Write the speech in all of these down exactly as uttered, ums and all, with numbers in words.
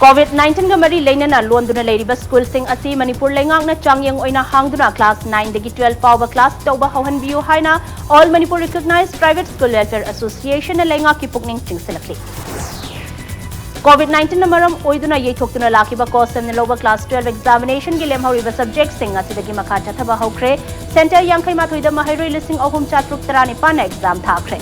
COVID nineteen ꯒ ꯃꯔꯤ ꯂꯩꯅꯅ ꯂꯣꯟꯗꯨꯅ ꯂꯩꯔꯤꯕ ꯁ꯭ꯀꯨꯜꯁꯤꯡ ꯑꯁꯤ ꯃꯅꯤꯄꯨꯔ ꯂꯩꯉꯥꯛꯅ ꯆꯥꯡꯌꯦꯡ ꯑꯣꯏꯅ ꯍꯥꯡꯗꯨꯅ class nine ꯗꯒꯤ twelve ꯐꯥꯎꯕ class ꯇꯧꯕ ꯍꯧꯍꯟꯕꯤꯌꯨ ꯍꯥꯏꯅ All Manipur Recognized Private School Welfare Association ꯅ ꯂꯩꯉꯥꯛꯀꯤ ꯄꯨꯛꯅꯤꯡ ꯆꯤꯡꯁꯤꯜꯂꯛꯂꯤ꯫ COVID nineteen ꯅ ꯃꯔꯝ ꯑꯣꯏꯗꯨꯅ ꯌꯩꯊꯣꯛꯇꯨꯅ ꯂꯥꯛꯈꯤꯕ COHSEM ꯅ ꯂꯧꯕ class twelve examination ꯒꯤ ꯂꯦꯝꯍꯧꯔꯤꯕ subject ꯁꯤꯡ ꯑꯁꯤꯗꯒꯤ ꯃꯈꯥ ꯆꯠꯊꯕ ꯍꯧꯈ꯭ꯔꯦ꯫ Center ꯌꯥꯡꯈꯩ ꯃꯥꯊꯣꯏꯗ ꯃꯍꯩꯔꯣꯏ ꯂꯤꯁꯤꯡ ꯑꯍꯨꯝ ꯆꯥꯇ꯭ꯔꯨꯛ ꯇꯔꯥꯅꯤꯄꯥꯟꯅ exam ꯊꯥꯈ꯭ꯔꯦ꯫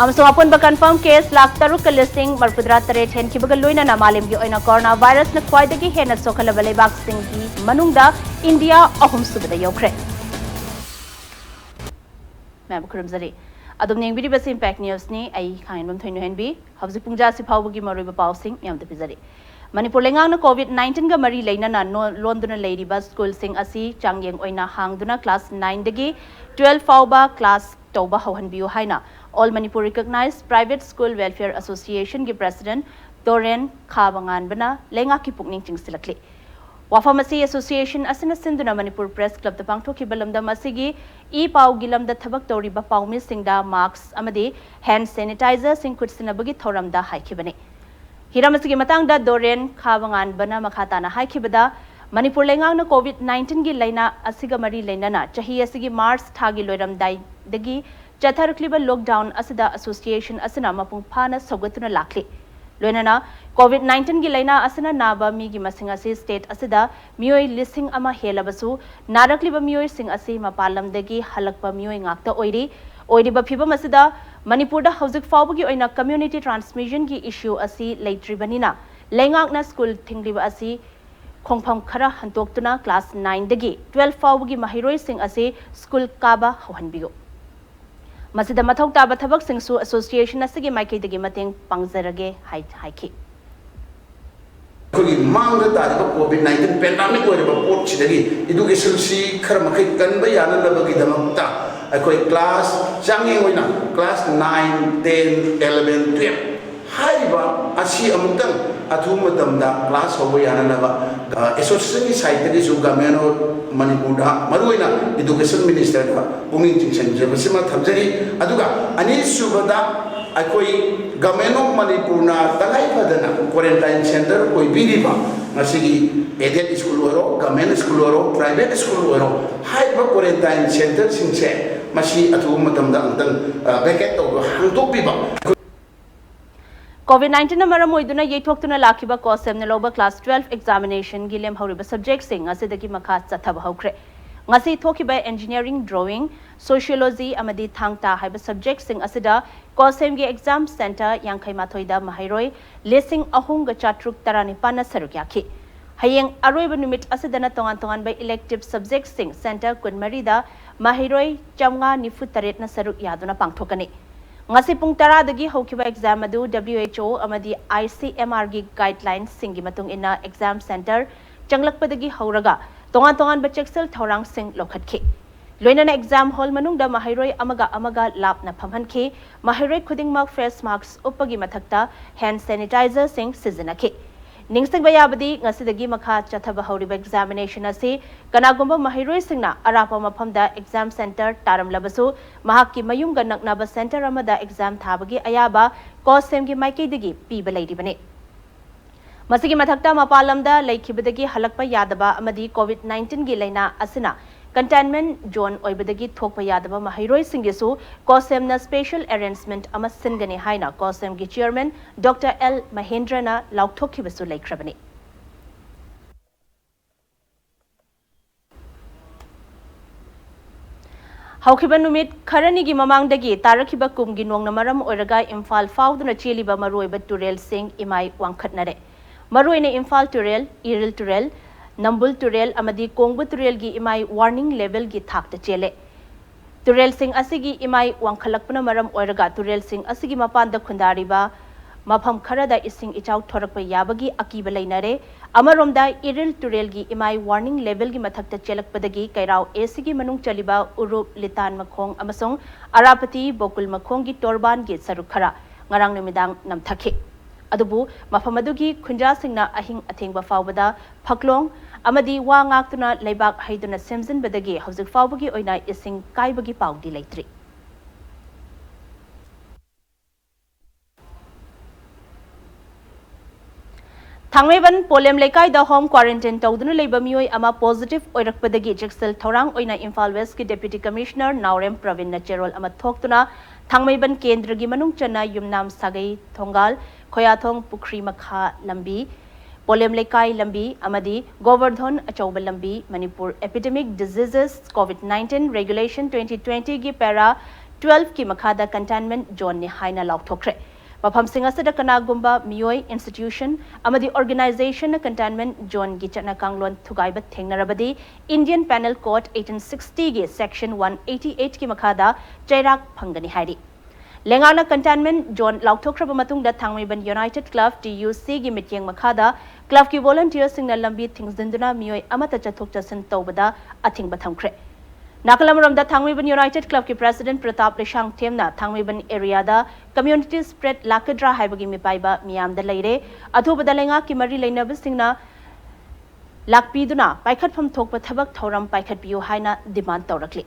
ꯑꯃꯁꯨꯡ ꯑꯄꯨꯟꯕ confirm case ꯂꯥꯈ ꯇꯔꯨꯛꯀ ꯂꯤꯁꯤꯡ ꯃꯔꯤꯐꯨꯇꯔꯥ ꯇꯔꯦꯠ ꯍꯦꯟꯈꯤꯕꯒ ꯂꯣꯏꯅꯅ ꯃꯥꯂꯦꯝꯒꯤ ꯑꯣꯏꯅ corona virus ꯅ ꯈ꯭ꯋꯥꯏꯗꯒꯤ ꯍꯦꯟꯅ ꯁꯣꯛꯍꯜꯂꯕ ꯂꯩꯕꯥꯛꯁꯤꯡꯒꯤ ꯃꯅꯨꯡꯗ ꯏꯟꯗꯤꯌꯥ ꯑꯍꯨꯝꯁꯨꯕꯗ ꯌꯧꯈ꯭ꯔꯦ꯫ ꯃꯌꯥꯝꯕꯨ ꯈꯨꯔꯨꯝꯖꯔꯤ꯫ ꯑꯗꯨꯝ ꯌꯦꯡꯕꯤꯔꯤꯕꯁꯤ Impact News ꯅꯤ꯫ ꯑꯩ ꯈꯥꯉꯦꯟꯕꯝ ꯊꯣꯏꯅꯨꯍꯦꯟꯕꯤ꯫ ꯍꯧꯖꯤꯛ ꯄꯨꯡ ꯖꯥꯁꯤ ꯐꯥꯎꯕꯒꯤ ꯃꯔꯨꯑꯣꯏꯕ ꯄꯥꯎꯁꯤꯡ ꯃꯌꯥꯝꯗ ꯄꯤꯖꯔꯤ꯫ ꯃꯅꯤꯄꯨꯔ ꯂꯩꯉꯥꯛꯅ COVID nineteen ꯒ ꯃꯔꯤ ꯂꯩꯅꯅ ꯅꯣ-, ꯂꯣꯟꯗꯨꯅ ꯂꯩꯔꯤꯕ ꯁ꯭ꯀꯨꯜꯁꯤꯡ ꯑꯁꯤ ꯆꯥꯡꯌꯦꯡ ꯑꯣꯏꯅ ꯍꯥꯡꯗꯨꯅ class nine ꯗꯒꯤ twelve ꯐꯥꯎꯕ class ꯇꯧꯕ ꯍꯧꯍꯟꯕꯤꯌꯨ ꯍꯥꯏꯅ All Manipur Recognized Private School Welfare Association ꯒꯤ President ꯗꯣꯔꯦꯟ ꯈꯥꯕꯉꯥꯟꯕꯅ ꯂꯩꯉꯥꯛꯀꯤ ꯄꯨꯛꯅꯤꯡ ꯆꯤꯡꯁꯤꯜꯂꯛꯂꯤ꯫ ꯋꯥꯐꯝ ꯑꯁꯤ association ꯑꯁꯤꯅ ꯁꯤꯟꯗꯨꯅ ꯃꯅꯤꯄꯨꯔ Press Club ꯇ ꯄꯥꯡꯊꯣꯛꯈꯤꯕ ꯂꯝꯗꯝ ꯑꯁꯤꯒꯤ ꯏ ꯄꯥꯎꯒꯤ ꯂꯝꯗ ꯊꯕꯛ ꯇꯧꯔꯤꯕ ꯄꯥꯎꯃꯤꯁꯤꯡꯗ mask ꯑꯃꯗꯤ hand sanitizer ꯁꯤꯡ ꯈꯨꯠꯁꯤꯟꯅꯕꯒꯤ ꯊꯧꯔꯝꯗ ꯍꯥꯏꯈꯤꯕꯅꯤ꯫ ꯍꯤꯔꯝ ꯑꯁꯤꯒꯤ ꯃꯇꯥꯡꯗ ꯗꯣꯔꯦꯟ ꯈꯥꯕꯉꯥꯟꯕꯅ ꯃꯈꯥ ꯇꯥꯅ ꯍꯥꯏꯈꯤꯕꯗ, ꯃꯅꯤꯄꯨꯔ ꯂꯩꯉꯥꯛꯅ COVID nineteen ꯒꯤ ꯂꯥꯏꯅꯥ ꯑꯁꯤꯒ ꯃꯔꯤ ꯂꯩꯅꯅ ꯆꯍꯤ ꯑꯁꯤꯒꯤ March ꯊꯥꯒꯤ ꯂꯣꯏꯔꯝꯗꯥꯏꯗꯒꯤ ꯆꯠꯊꯔꯛꯂꯤꯕ lockdown ꯑꯁꯤꯗ association ꯑꯁꯤꯅ ꯃꯄꯨꯡ ꯐꯥꯅ ꯁꯧꯒꯠꯇꯨꯅ ꯂꯥꯛꯂꯤ꯫ ꯂꯣꯏꯅꯅ COVID nineteen ꯒꯤ ꯂꯥꯏꯅꯥ ꯑꯁꯤꯅ ꯅꯥꯕ ꯃꯤꯒꯤ ꯃꯁꯤꯡ ꯑꯁꯤ state ꯑꯁꯤꯗ ꯃꯤꯑꯣꯏ ꯂꯤꯁꯤꯡ ꯑꯃ ꯍꯦꯜꯂꯕꯁꯨ, ꯅꯥꯔꯛꯂꯤꯕ ꯃꯤꯑꯣꯏꯁꯤꯡ ꯑꯁꯤ ꯃꯄꯥꯟ ꯂꯝꯗꯒꯤ ꯍꯜꯂꯛꯄ ꯃꯤꯑꯣꯏ ꯉꯥꯛꯇ ꯑꯣꯏꯔꯤ꯫ ꯑꯣꯏꯔꯤꯕ ꯐꯤꯕꯝ ꯑꯁꯤꯗ ꯃꯅꯤꯄꯨꯔꯗ ꯍꯧꯖꯤꯛ ꯐꯥꯎꯕꯒꯤ ꯑꯣꯏꯅ community transmission ꯒꯤ issue ꯑꯁꯤ ꯂꯩꯇ꯭ꯔꯤꯕꯅꯤꯅ, ꯂꯩꯉꯥꯛꯅ ꯁ꯭ꯀꯨꯜ ꯊꯤꯡꯂꯤꯕ ꯑꯁꯤ ꯈꯣꯡꯐꯝ ꯈꯔ ꯍꯟꯗꯣꯛꯇꯨꯅ class nine ꯗꯒꯤ twelve ꯐꯥꯎꯕꯒꯤ ꯃꯍꯩꯔꯣꯏꯁꯤꯡ ꯑꯁꯤ ꯁ꯭ꯀꯨꯜ ꯀꯥꯕ ꯍꯧꯍꯟꯕꯤꯌꯨ꯫ ꯃꯁꯤꯗ ꯃꯊꯧ ꯇꯥꯕ ꯊꯕꯛꯁꯤꯡꯁꯨ association ꯑꯁꯤꯒꯤ ꯃꯥꯏꯀꯩꯗꯒꯤ ꯃꯇꯦꯡ ꯄꯥꯡꯖꯔꯒꯦ ꯍꯥꯏ-, ꯍꯥꯏꯈꯤ꯫ ꯑꯩꯈꯣꯏꯒꯤ ꯃꯥꯡꯗ ꯇꯥꯔꯤꯕ COVID nineteen pandemic ꯑꯣꯏꯔꯤꯕ ꯄꯣꯠꯁꯤꯗꯒꯤ education ꯁꯤ ꯈꯔ ꯃꯈꯩ ꯀꯟꯕ ꯌꯥꯅꯅꯕꯒꯤꯗꯃꯛꯇ ꯑꯩꯈꯣꯏ class ꯆꯥꯡꯌꯦꯡ ꯑꯣꯏꯅ class nine, ten, eleven, twelve ꯍꯥꯏꯔꯤꯕ ꯑꯁꯤ ꯑꯃꯨꯛꯇꯪ ꯑꯊꯨꯕ ꯃꯇꯝꯗ class ꯍꯧꯕ ꯌꯥꯅꯅꯕ, ꯑ, association ꯒꯤ side ꯇꯒꯤꯁꯨ Government of ꯃꯅꯤꯄꯨꯔꯗ, ꯃꯔꯨꯑꯣꯏꯅ Education Minister ꯗ ꯄꯨꯛꯅꯤꯡ ꯆꯤꯡꯁꯤꯟꯖꯕꯁꯤꯃ ꯊꯝꯖꯔꯤ꯫ ꯑꯗꯨꯒ ꯑꯅꯤꯁꯨꯕꯗ ꯑꯩꯈꯣꯏ Government of ꯃꯅꯤꯄꯨꯔꯅ ꯇꯉꯥꯏ ꯐꯗꯅ quarantine centre ꯑꯣꯏꯕꯤꯔꯤꯕ ꯉꯁꯤꯒꯤ aided school ꯑꯣꯏꯔꯣ, government school ꯑꯣꯏꯔꯣ, private school ꯑꯣꯏꯔꯣ, ꯍꯥꯏꯔꯤꯕ quarantine centreꯁꯤꯡꯁꯦ ꯃꯁꯤ ꯑꯊꯨꯕ ꯃꯇꯝꯗ ꯑꯃꯨꯛꯇꯪ vacate ꯇꯧꯕ, ꯍꯥꯡꯗꯣꯛꯄꯤꯕ꯫ COVID nineteenꯅ ꯃꯔꯝ ꯑꯣꯏꯗꯨꯅ ꯌꯩꯊꯣꯛꯇꯨꯅ ꯂꯥꯛꯈꯤꯕ ꯀꯣꯁꯦꯝꯅ ꯂꯧꯕ class twelve examinationꯒꯤ ꯂꯦꯝꯍꯧꯔꯤꯕ subjectꯁꯤꯡ ꯉꯁꯤꯗꯒꯤ ꯃꯈꯥ ꯆꯠꯊꯕ ꯍꯧꯈ꯭ꯔꯦ꯫ ꯉꯁꯤ ꯊꯣꯛꯈꯤꯕ engineering drawing, sociology ꯑꯃꯗꯤ ꯊꯥꯡ ꯇꯥ ꯍꯥꯏꯕ subjectꯁꯤꯡ ꯑꯁꯤꯗ ꯀꯣꯁꯦꯝꯒꯤ exam centre ꯌꯥꯡꯈꯩ ꯃꯥꯊꯣꯏꯗ ꯃꯍꯩꯔꯣꯏ ꯂꯤꯁꯤꯡ ꯑꯍꯨꯝꯒ ꯆꯥꯇ꯭ꯔꯨꯛ ꯇꯔꯥꯅꯤꯄꯥꯟꯅ ꯁꯔꯨꯛ ꯌꯥꯈꯤ꯫ ꯍꯌꯦꯡ ꯑꯔꯣꯏꯕ ꯅꯨꯃꯤꯠ ꯑꯁꯤꯗꯅ ꯇꯣꯉꯥꯟ ꯇꯣꯉꯥꯟꯕ elective subjectꯁꯤꯡ centre ꯀꯨꯟꯃꯔꯤꯗ ꯃꯍꯩꯔꯣꯏ ꯆꯥꯝꯃꯉꯥ ꯅꯤꯐꯨ ꯇꯔꯦꯠꯅ ꯁꯔꯨꯛ ꯌꯥꯗꯨꯅ ꯄꯥꯡꯊꯣꯛꯀꯅꯤ꯫ ꯉꯁꯤ ꯄꯨꯡ ꯇꯔꯥꯗꯒꯤ ꯍꯧꯈꯤꯕ exam ꯑꯗꯨ WHO ꯑꯃꯗꯤ ICMRꯒꯤ guidelinesꯁꯤꯡꯒꯤ ꯃꯇꯨꯡ ꯏꯟꯅ exam centre ꯆꯪꯂꯛꯄꯗꯒꯤ ꯍꯧꯔꯒ ꯇꯣꯉꯥꯟ ꯇꯣꯉꯥꯟꯕ ꯆꯦꯛꯁꯤꯜ ꯊꯧꯔꯥꯡꯁꯤꯡ ꯂꯧꯈꯠꯈꯤ꯫ ꯂꯣꯏꯅꯅ exam hall ꯃꯅꯨꯡꯗ ꯃꯍꯩꯔꯣꯏ ꯑꯃꯒ ꯑꯃꯒ ꯂꯥꯞꯅ ꯐꯝꯍꯟꯈꯤ꯫ ꯃꯍꯩꯔꯣꯏ ꯈꯨꯗꯤꯡꯃꯛ face mask ꯎꯞꯄꯒꯤ ꯃꯊꯛꯇ hand sanitizerꯁꯤꯡ ꯁꯤꯖꯤꯟꯅꯈꯤ꯫ ꯅꯤꯡꯁꯤꯡꯕ ꯌꯥꯕꯗꯤ, ꯉꯁꯤꯗꯒꯤ ꯃꯈꯥ ꯆꯠꯊꯕ ꯍꯧꯔꯤꯕ examination ꯑꯁꯤ ꯀꯅꯥꯒꯨꯝꯕ ꯃꯍꯩꯔꯣꯏꯁꯤꯡꯅ ꯑꯔꯥꯞꯄ ꯃꯐꯝꯗ exam centre ꯇꯥꯔꯝꯂꯕꯁꯨ, ꯃꯍꯥꯛꯀꯤ ꯃꯌꯨꯝꯒ ꯅꯛꯅꯕ centre ꯑꯃꯗ exam ꯊꯥꯕꯒꯤ ꯑꯌꯥꯕ ꯀꯣꯁꯦꯝꯒꯤ ꯃꯥꯏꯀꯩꯗꯒꯤ ꯄꯤꯕ ꯂꯩꯔꯤꯕꯅꯤ꯫ ꯃꯁꯤꯒꯤ ꯃꯊꯛꯇ, ꯃꯄꯥꯟ ꯂꯝꯗ ꯂꯩꯈꯤꯕꯗꯒꯤ ꯍꯜꯂꯛꯄ ꯌꯥꯗꯕ ꯑꯃꯗꯤ COVID nineteenꯒꯤ ꯂꯥꯏꯅꯥ ꯑꯁꯤꯅ containment zone ꯑꯣꯏꯕꯗꯒꯤ ꯊꯣꯛꯄ ꯌꯥꯗꯕ ꯃꯍꯩꯔꯣꯏꯁꯤꯡꯒꯤꯁꯨ ꯀꯣꯁꯦꯝꯅ special arrangement ꯑꯃ ꯁꯤꯟꯒꯅꯤ ꯍꯥꯏꯅ ꯀꯣꯁꯦꯝꯒꯤ chairman Doctor L ꯃꯍꯦꯟꯗ꯭ꯔꯅ ꯂꯥꯎꯊꯣꯛꯈꯤꯕꯁꯨ ꯂꯩꯈ꯭ꯔꯕꯅꯤ꯫ ꯍꯧꯈꯤꯕ ꯅꯨꯃꯤꯠ ꯈꯔꯅꯤꯒꯤ ꯃꯃꯥꯡꯗꯒꯤ ꯇꯥꯔꯛꯈꯤꯕ ꯀꯨꯝꯒꯤ ꯅꯣꯡꯅ ꯃꯔꯝ ꯑꯣꯏꯔꯒ ꯏꯝꯐꯥꯜ ꯐꯥꯎꯗꯨꯅ ꯆꯦꯜꯂꯤꯕ ꯃꯔꯨꯑꯣꯏꯕ ꯇꯨꯔꯦꯜꯁꯤꯡ ꯏꯃꯥꯏ ꯋꯥꯡꯈꯠꯅꯔꯦ꯫ ꯃꯔꯨꯑꯣꯏꯅ ꯏꯝꯐꯥꯜ ꯇꯨꯔꯦꯜ, ꯏꯔꯤꯜ ꯇꯨꯔꯦꯜ, ꯅꯝꯕꯨꯜ ꯇꯨꯔꯦꯜ ꯑꯃꯗꯤ ꯀꯣꯡꯕ ꯇꯨꯔꯦꯜꯒꯤ ꯏꯃꯥꯏ warning levelꯒꯤ ꯊꯥꯛꯇ ꯆꯦꯜꯂꯦ꯫ ꯇꯨꯔꯦꯜꯁꯤꯡ ꯑꯁꯤꯒꯤ ꯏꯃꯥꯏ ꯋꯥꯡꯈꯠꯂꯛꯄꯅ ꯃꯔꯝ ꯑꯣꯏꯔꯒ ꯇꯨꯔꯦꯜꯁꯤꯡ ꯑꯁꯤꯒꯤ ꯃꯄꯥꯟꯗ ꯈꯨꯟꯗꯥꯔꯤꯕ ꯃꯐꯝ ꯈꯔꯗ ꯏꯁꯤꯡ ꯏꯆꯥꯎ ꯊꯣꯔꯛꯄ ꯌꯥꯕꯒꯤ ꯑꯀꯤꯕ ꯂꯩꯅꯔꯦ꯫ ꯑꯃꯔꯣꯝꯗ, ꯏꯔꯤꯜ ꯇꯨꯔꯦꯜꯒꯤ ꯏꯃꯥꯏ warning levelꯒꯤ ꯃꯊꯛꯇ ꯆꯦꯜꯂꯛꯄꯗꯒꯤ ꯀꯩꯔꯥꯎ ꯑꯦꯁꯤꯒꯤ ꯃꯅꯨꯡ ꯆꯜꯂꯤꯕ ꯎꯔꯨꯞ, ꯂꯤꯇꯥꯟ ꯃꯈꯣꯡ ꯑꯃꯁꯨꯡ ꯑꯔꯥꯄꯇꯤ, ꯕꯣꯀꯨꯜ ꯃꯈꯣꯡꯒꯤ ꯇꯣꯔꯕꯥꯟꯒꯤ ꯁꯔꯨꯛ ꯈꯔ ꯉꯔꯥꯡ ꯅꯨꯃꯤꯗꯥꯡ ꯅꯝꯊꯈꯤ꯫ ꯑꯗꯨꯕꯨ ꯃꯐꯝ ꯑꯗꯨꯒꯤ ꯈꯨꯟꯖꯥꯁꯤꯡꯅ ꯑꯍꯤꯡ ꯑꯊꯦꯡꯕ ꯐꯥꯎꯕꯗ ꯐꯛꯂꯣꯡ ꯑꯃꯗꯤ ꯋꯥ ꯉꯥꯛꯇꯨꯅ ꯂꯩꯕꯥꯛ ꯍꯩꯗꯨꯅ ꯁꯦꯝꯖꯤꯟꯕꯗꯒꯤ ꯍꯧꯖꯤꯛ ꯐꯥꯎꯕꯒꯤ ꯑꯣꯏꯅ ꯏꯁꯤꯡ ꯀꯥꯏꯕꯒꯤ ꯄꯥꯎꯗꯤ ꯂꯩꯇ꯭ꯔꯤ꯫ ꯊꯥꯡꯃꯩꯕꯟ ꯄꯣꯂꯦꯝ ꯂꯩꯀꯥꯏꯗ ꯍꯣꯝ ꯀ꯭ꯋꯥꯔꯦꯟꯇꯤꯟ ꯇꯧꯗꯨꯅ ꯂꯩꯕ ꯃꯤꯑꯣꯏ ꯑꯃ ꯄꯣꯖꯤꯇꯤꯚ ꯑꯣꯏꯔꯛꯄꯗꯒꯤ ꯆꯦꯛꯁꯤꯜ ꯊꯧꯔꯥꯡ ꯑꯣꯏꯅ ꯏꯝꯐꯥꯜ ꯋꯦꯁꯀꯤ ꯗꯦꯄ꯭ꯌꯨꯇꯤ ꯀꯃꯤꯁꯅꯔ ꯅꯥꯎꯔꯦꯝ ꯄ꯭ꯔꯕꯤꯟꯅ ꯆꯦꯔꯣꯜ ꯑꯃ ꯊꯣꯛꯇꯨꯅ ꯊꯥꯡꯃꯩꯕꯟ ꯀꯦꯟꯗ꯭ꯔꯒꯤ ꯃꯅꯨꯡ ꯆꯟꯅ ꯌꯨꯝꯅꯥꯝ ꯁꯥꯒꯩ ꯊꯣꯡꯒꯥꯜ, ꯈꯣꯌꯥꯊꯣꯡ ꯄꯨꯈ꯭ꯔꯤ ꯃꯈꯥ ꯂꯝꯕꯤ, ꯄꯣꯂꯦꯝ ꯂꯩꯀꯥꯏ ꯂꯝꯕꯤ ꯑꯃꯗꯤ ꯒꯣꯕꯔꯙꯣꯟ ꯑꯆꯧꯕ ꯂꯝꯕꯤ, Manipur epidemic disease COVID nineteen regulation twenty ꯇ꯭ꯋꯦꯟꯇꯤꯒꯤ ꯄꯦꯔꯥ ꯇ꯭ꯋꯦꯜꯐꯀꯤ ꯃꯈꯥꯗ ꯀꯟꯇꯦꯟꯃꯦꯟꯠ ꯖꯣꯟꯅꯤ ꯍꯥꯏꯅ ꯂꯥꯎꯊꯣꯛꯈ꯭ꯔꯦ꯫ ꯃꯐꯝꯁꯤꯡ ꯑꯁꯤꯗ ꯀꯅꯥꯒꯨꯝꯕ ꯃꯤꯑꯣꯏ, ꯏꯟꯁꯇꯤꯇ꯭ꯌꯨꯁꯟ ꯑꯃꯗꯤ ꯑꯣꯔꯒꯅꯥꯏꯖꯦꯁꯟꯅ ꯀꯟꯇꯦꯟꯃꯦꯟꯠ ꯖꯣꯟꯒꯤ ꯆꯠꯅ ꯀꯥꯡꯂꯣꯟ ꯊꯨꯒꯥꯏꯕ ꯊꯦꯡꯅꯔꯕꯗꯤ ꯏꯟꯗꯤꯌꯟ ꯄꯦꯅꯦꯜ ꯀꯣꯗ ꯑꯩꯠꯇꯤꯟ ꯁꯤꯛꯁꯇꯤꯒꯤ ꯁꯦꯛꯁꯟ ꯋꯥꯟ ꯑꯩꯠꯇꯤ ꯑꯩꯠꯀꯤ ꯃꯈꯥꯗ ꯆꯩꯔꯥꯛ ꯐꯪꯒꯅꯤ ꯍꯥꯏꯔꯤ꯫ ꯂꯩꯉꯥꯛꯅ ꯀꯟꯇꯦꯟꯃꯦꯟꯠ ꯖꯣꯟ ꯂꯥꯎꯊꯣꯛꯈ꯭ꯔꯕ ꯃꯇꯨꯡꯗ ꯊꯥꯡꯃꯩꯕꯟ ꯌꯨꯅꯥꯏꯇꯦꯗ ꯀ꯭ꯂꯕ, ꯇꯤ ꯌꯨ ꯁꯤꯒꯤ ꯃꯤꯠꯌꯦꯡ ꯃꯈꯥꯗ ꯀ꯭ꯂꯕꯀꯤ ꯚꯣꯂꯨꯟꯇꯤꯌꯔꯁꯤꯡꯅ ꯂꯝꯕꯤ ꯊꯤꯡꯖꯤꯟꯗꯨꯅ ꯃꯤꯑꯣꯏ ꯑꯃꯠꯇ ꯆꯠꯊꯣꯛ ꯆꯠꯁꯤꯟ ꯇꯧꯕꯗ ꯑꯊꯤꯡꯕ ꯊꯝꯈ꯭ꯔꯦ꯫ ꯅꯥꯀꯜ ꯑꯃꯔꯣꯝꯗ ꯊꯥꯡꯃꯩꯕꯟ ꯌꯨꯅꯥꯏꯇꯦꯗ ꯀ꯭ꯂꯕꯀꯤ ꯄ꯭ꯔꯦꯁꯤꯗꯦꯟꯠ ꯄ꯭ꯔꯇꯥꯞ ꯂꯩꯁꯥꯡꯊꯦꯝꯅ ꯊꯥꯡꯃꯩꯕꯟ ꯑꯦꯔꯤꯌꯥꯗ ꯀꯝꯃ꯭ꯌꯨꯅꯤꯇꯤ ꯁ꯭ꯄ꯭ꯔꯦꯗ ꯂꯥꯛꯀꯗ꯭ꯔꯥ ꯍꯥꯏꯕꯒꯤ ꯃꯤꯄꯥꯏꯕ ꯃꯤꯌꯥꯝꯗ ꯂꯩꯔꯦ꯫ ꯑꯊꯨꯕꯗ ꯂꯩꯉꯥꯛꯀꯤ ꯃꯔꯤ ꯂꯩꯅꯕꯁꯤꯡꯅ ꯂꯥꯛꯄꯤꯗꯨꯅ ꯄꯥꯏꯈꯠꯐꯝ ꯊꯣꯛꯄ ꯊꯕꯛ ꯊꯧꯔꯝ ꯄꯥꯏꯈꯠꯄꯤꯌꯨ ꯍꯥꯏꯅ ꯗꯤꯃꯥꯟ ꯇꯧꯔꯛꯂꯤ꯫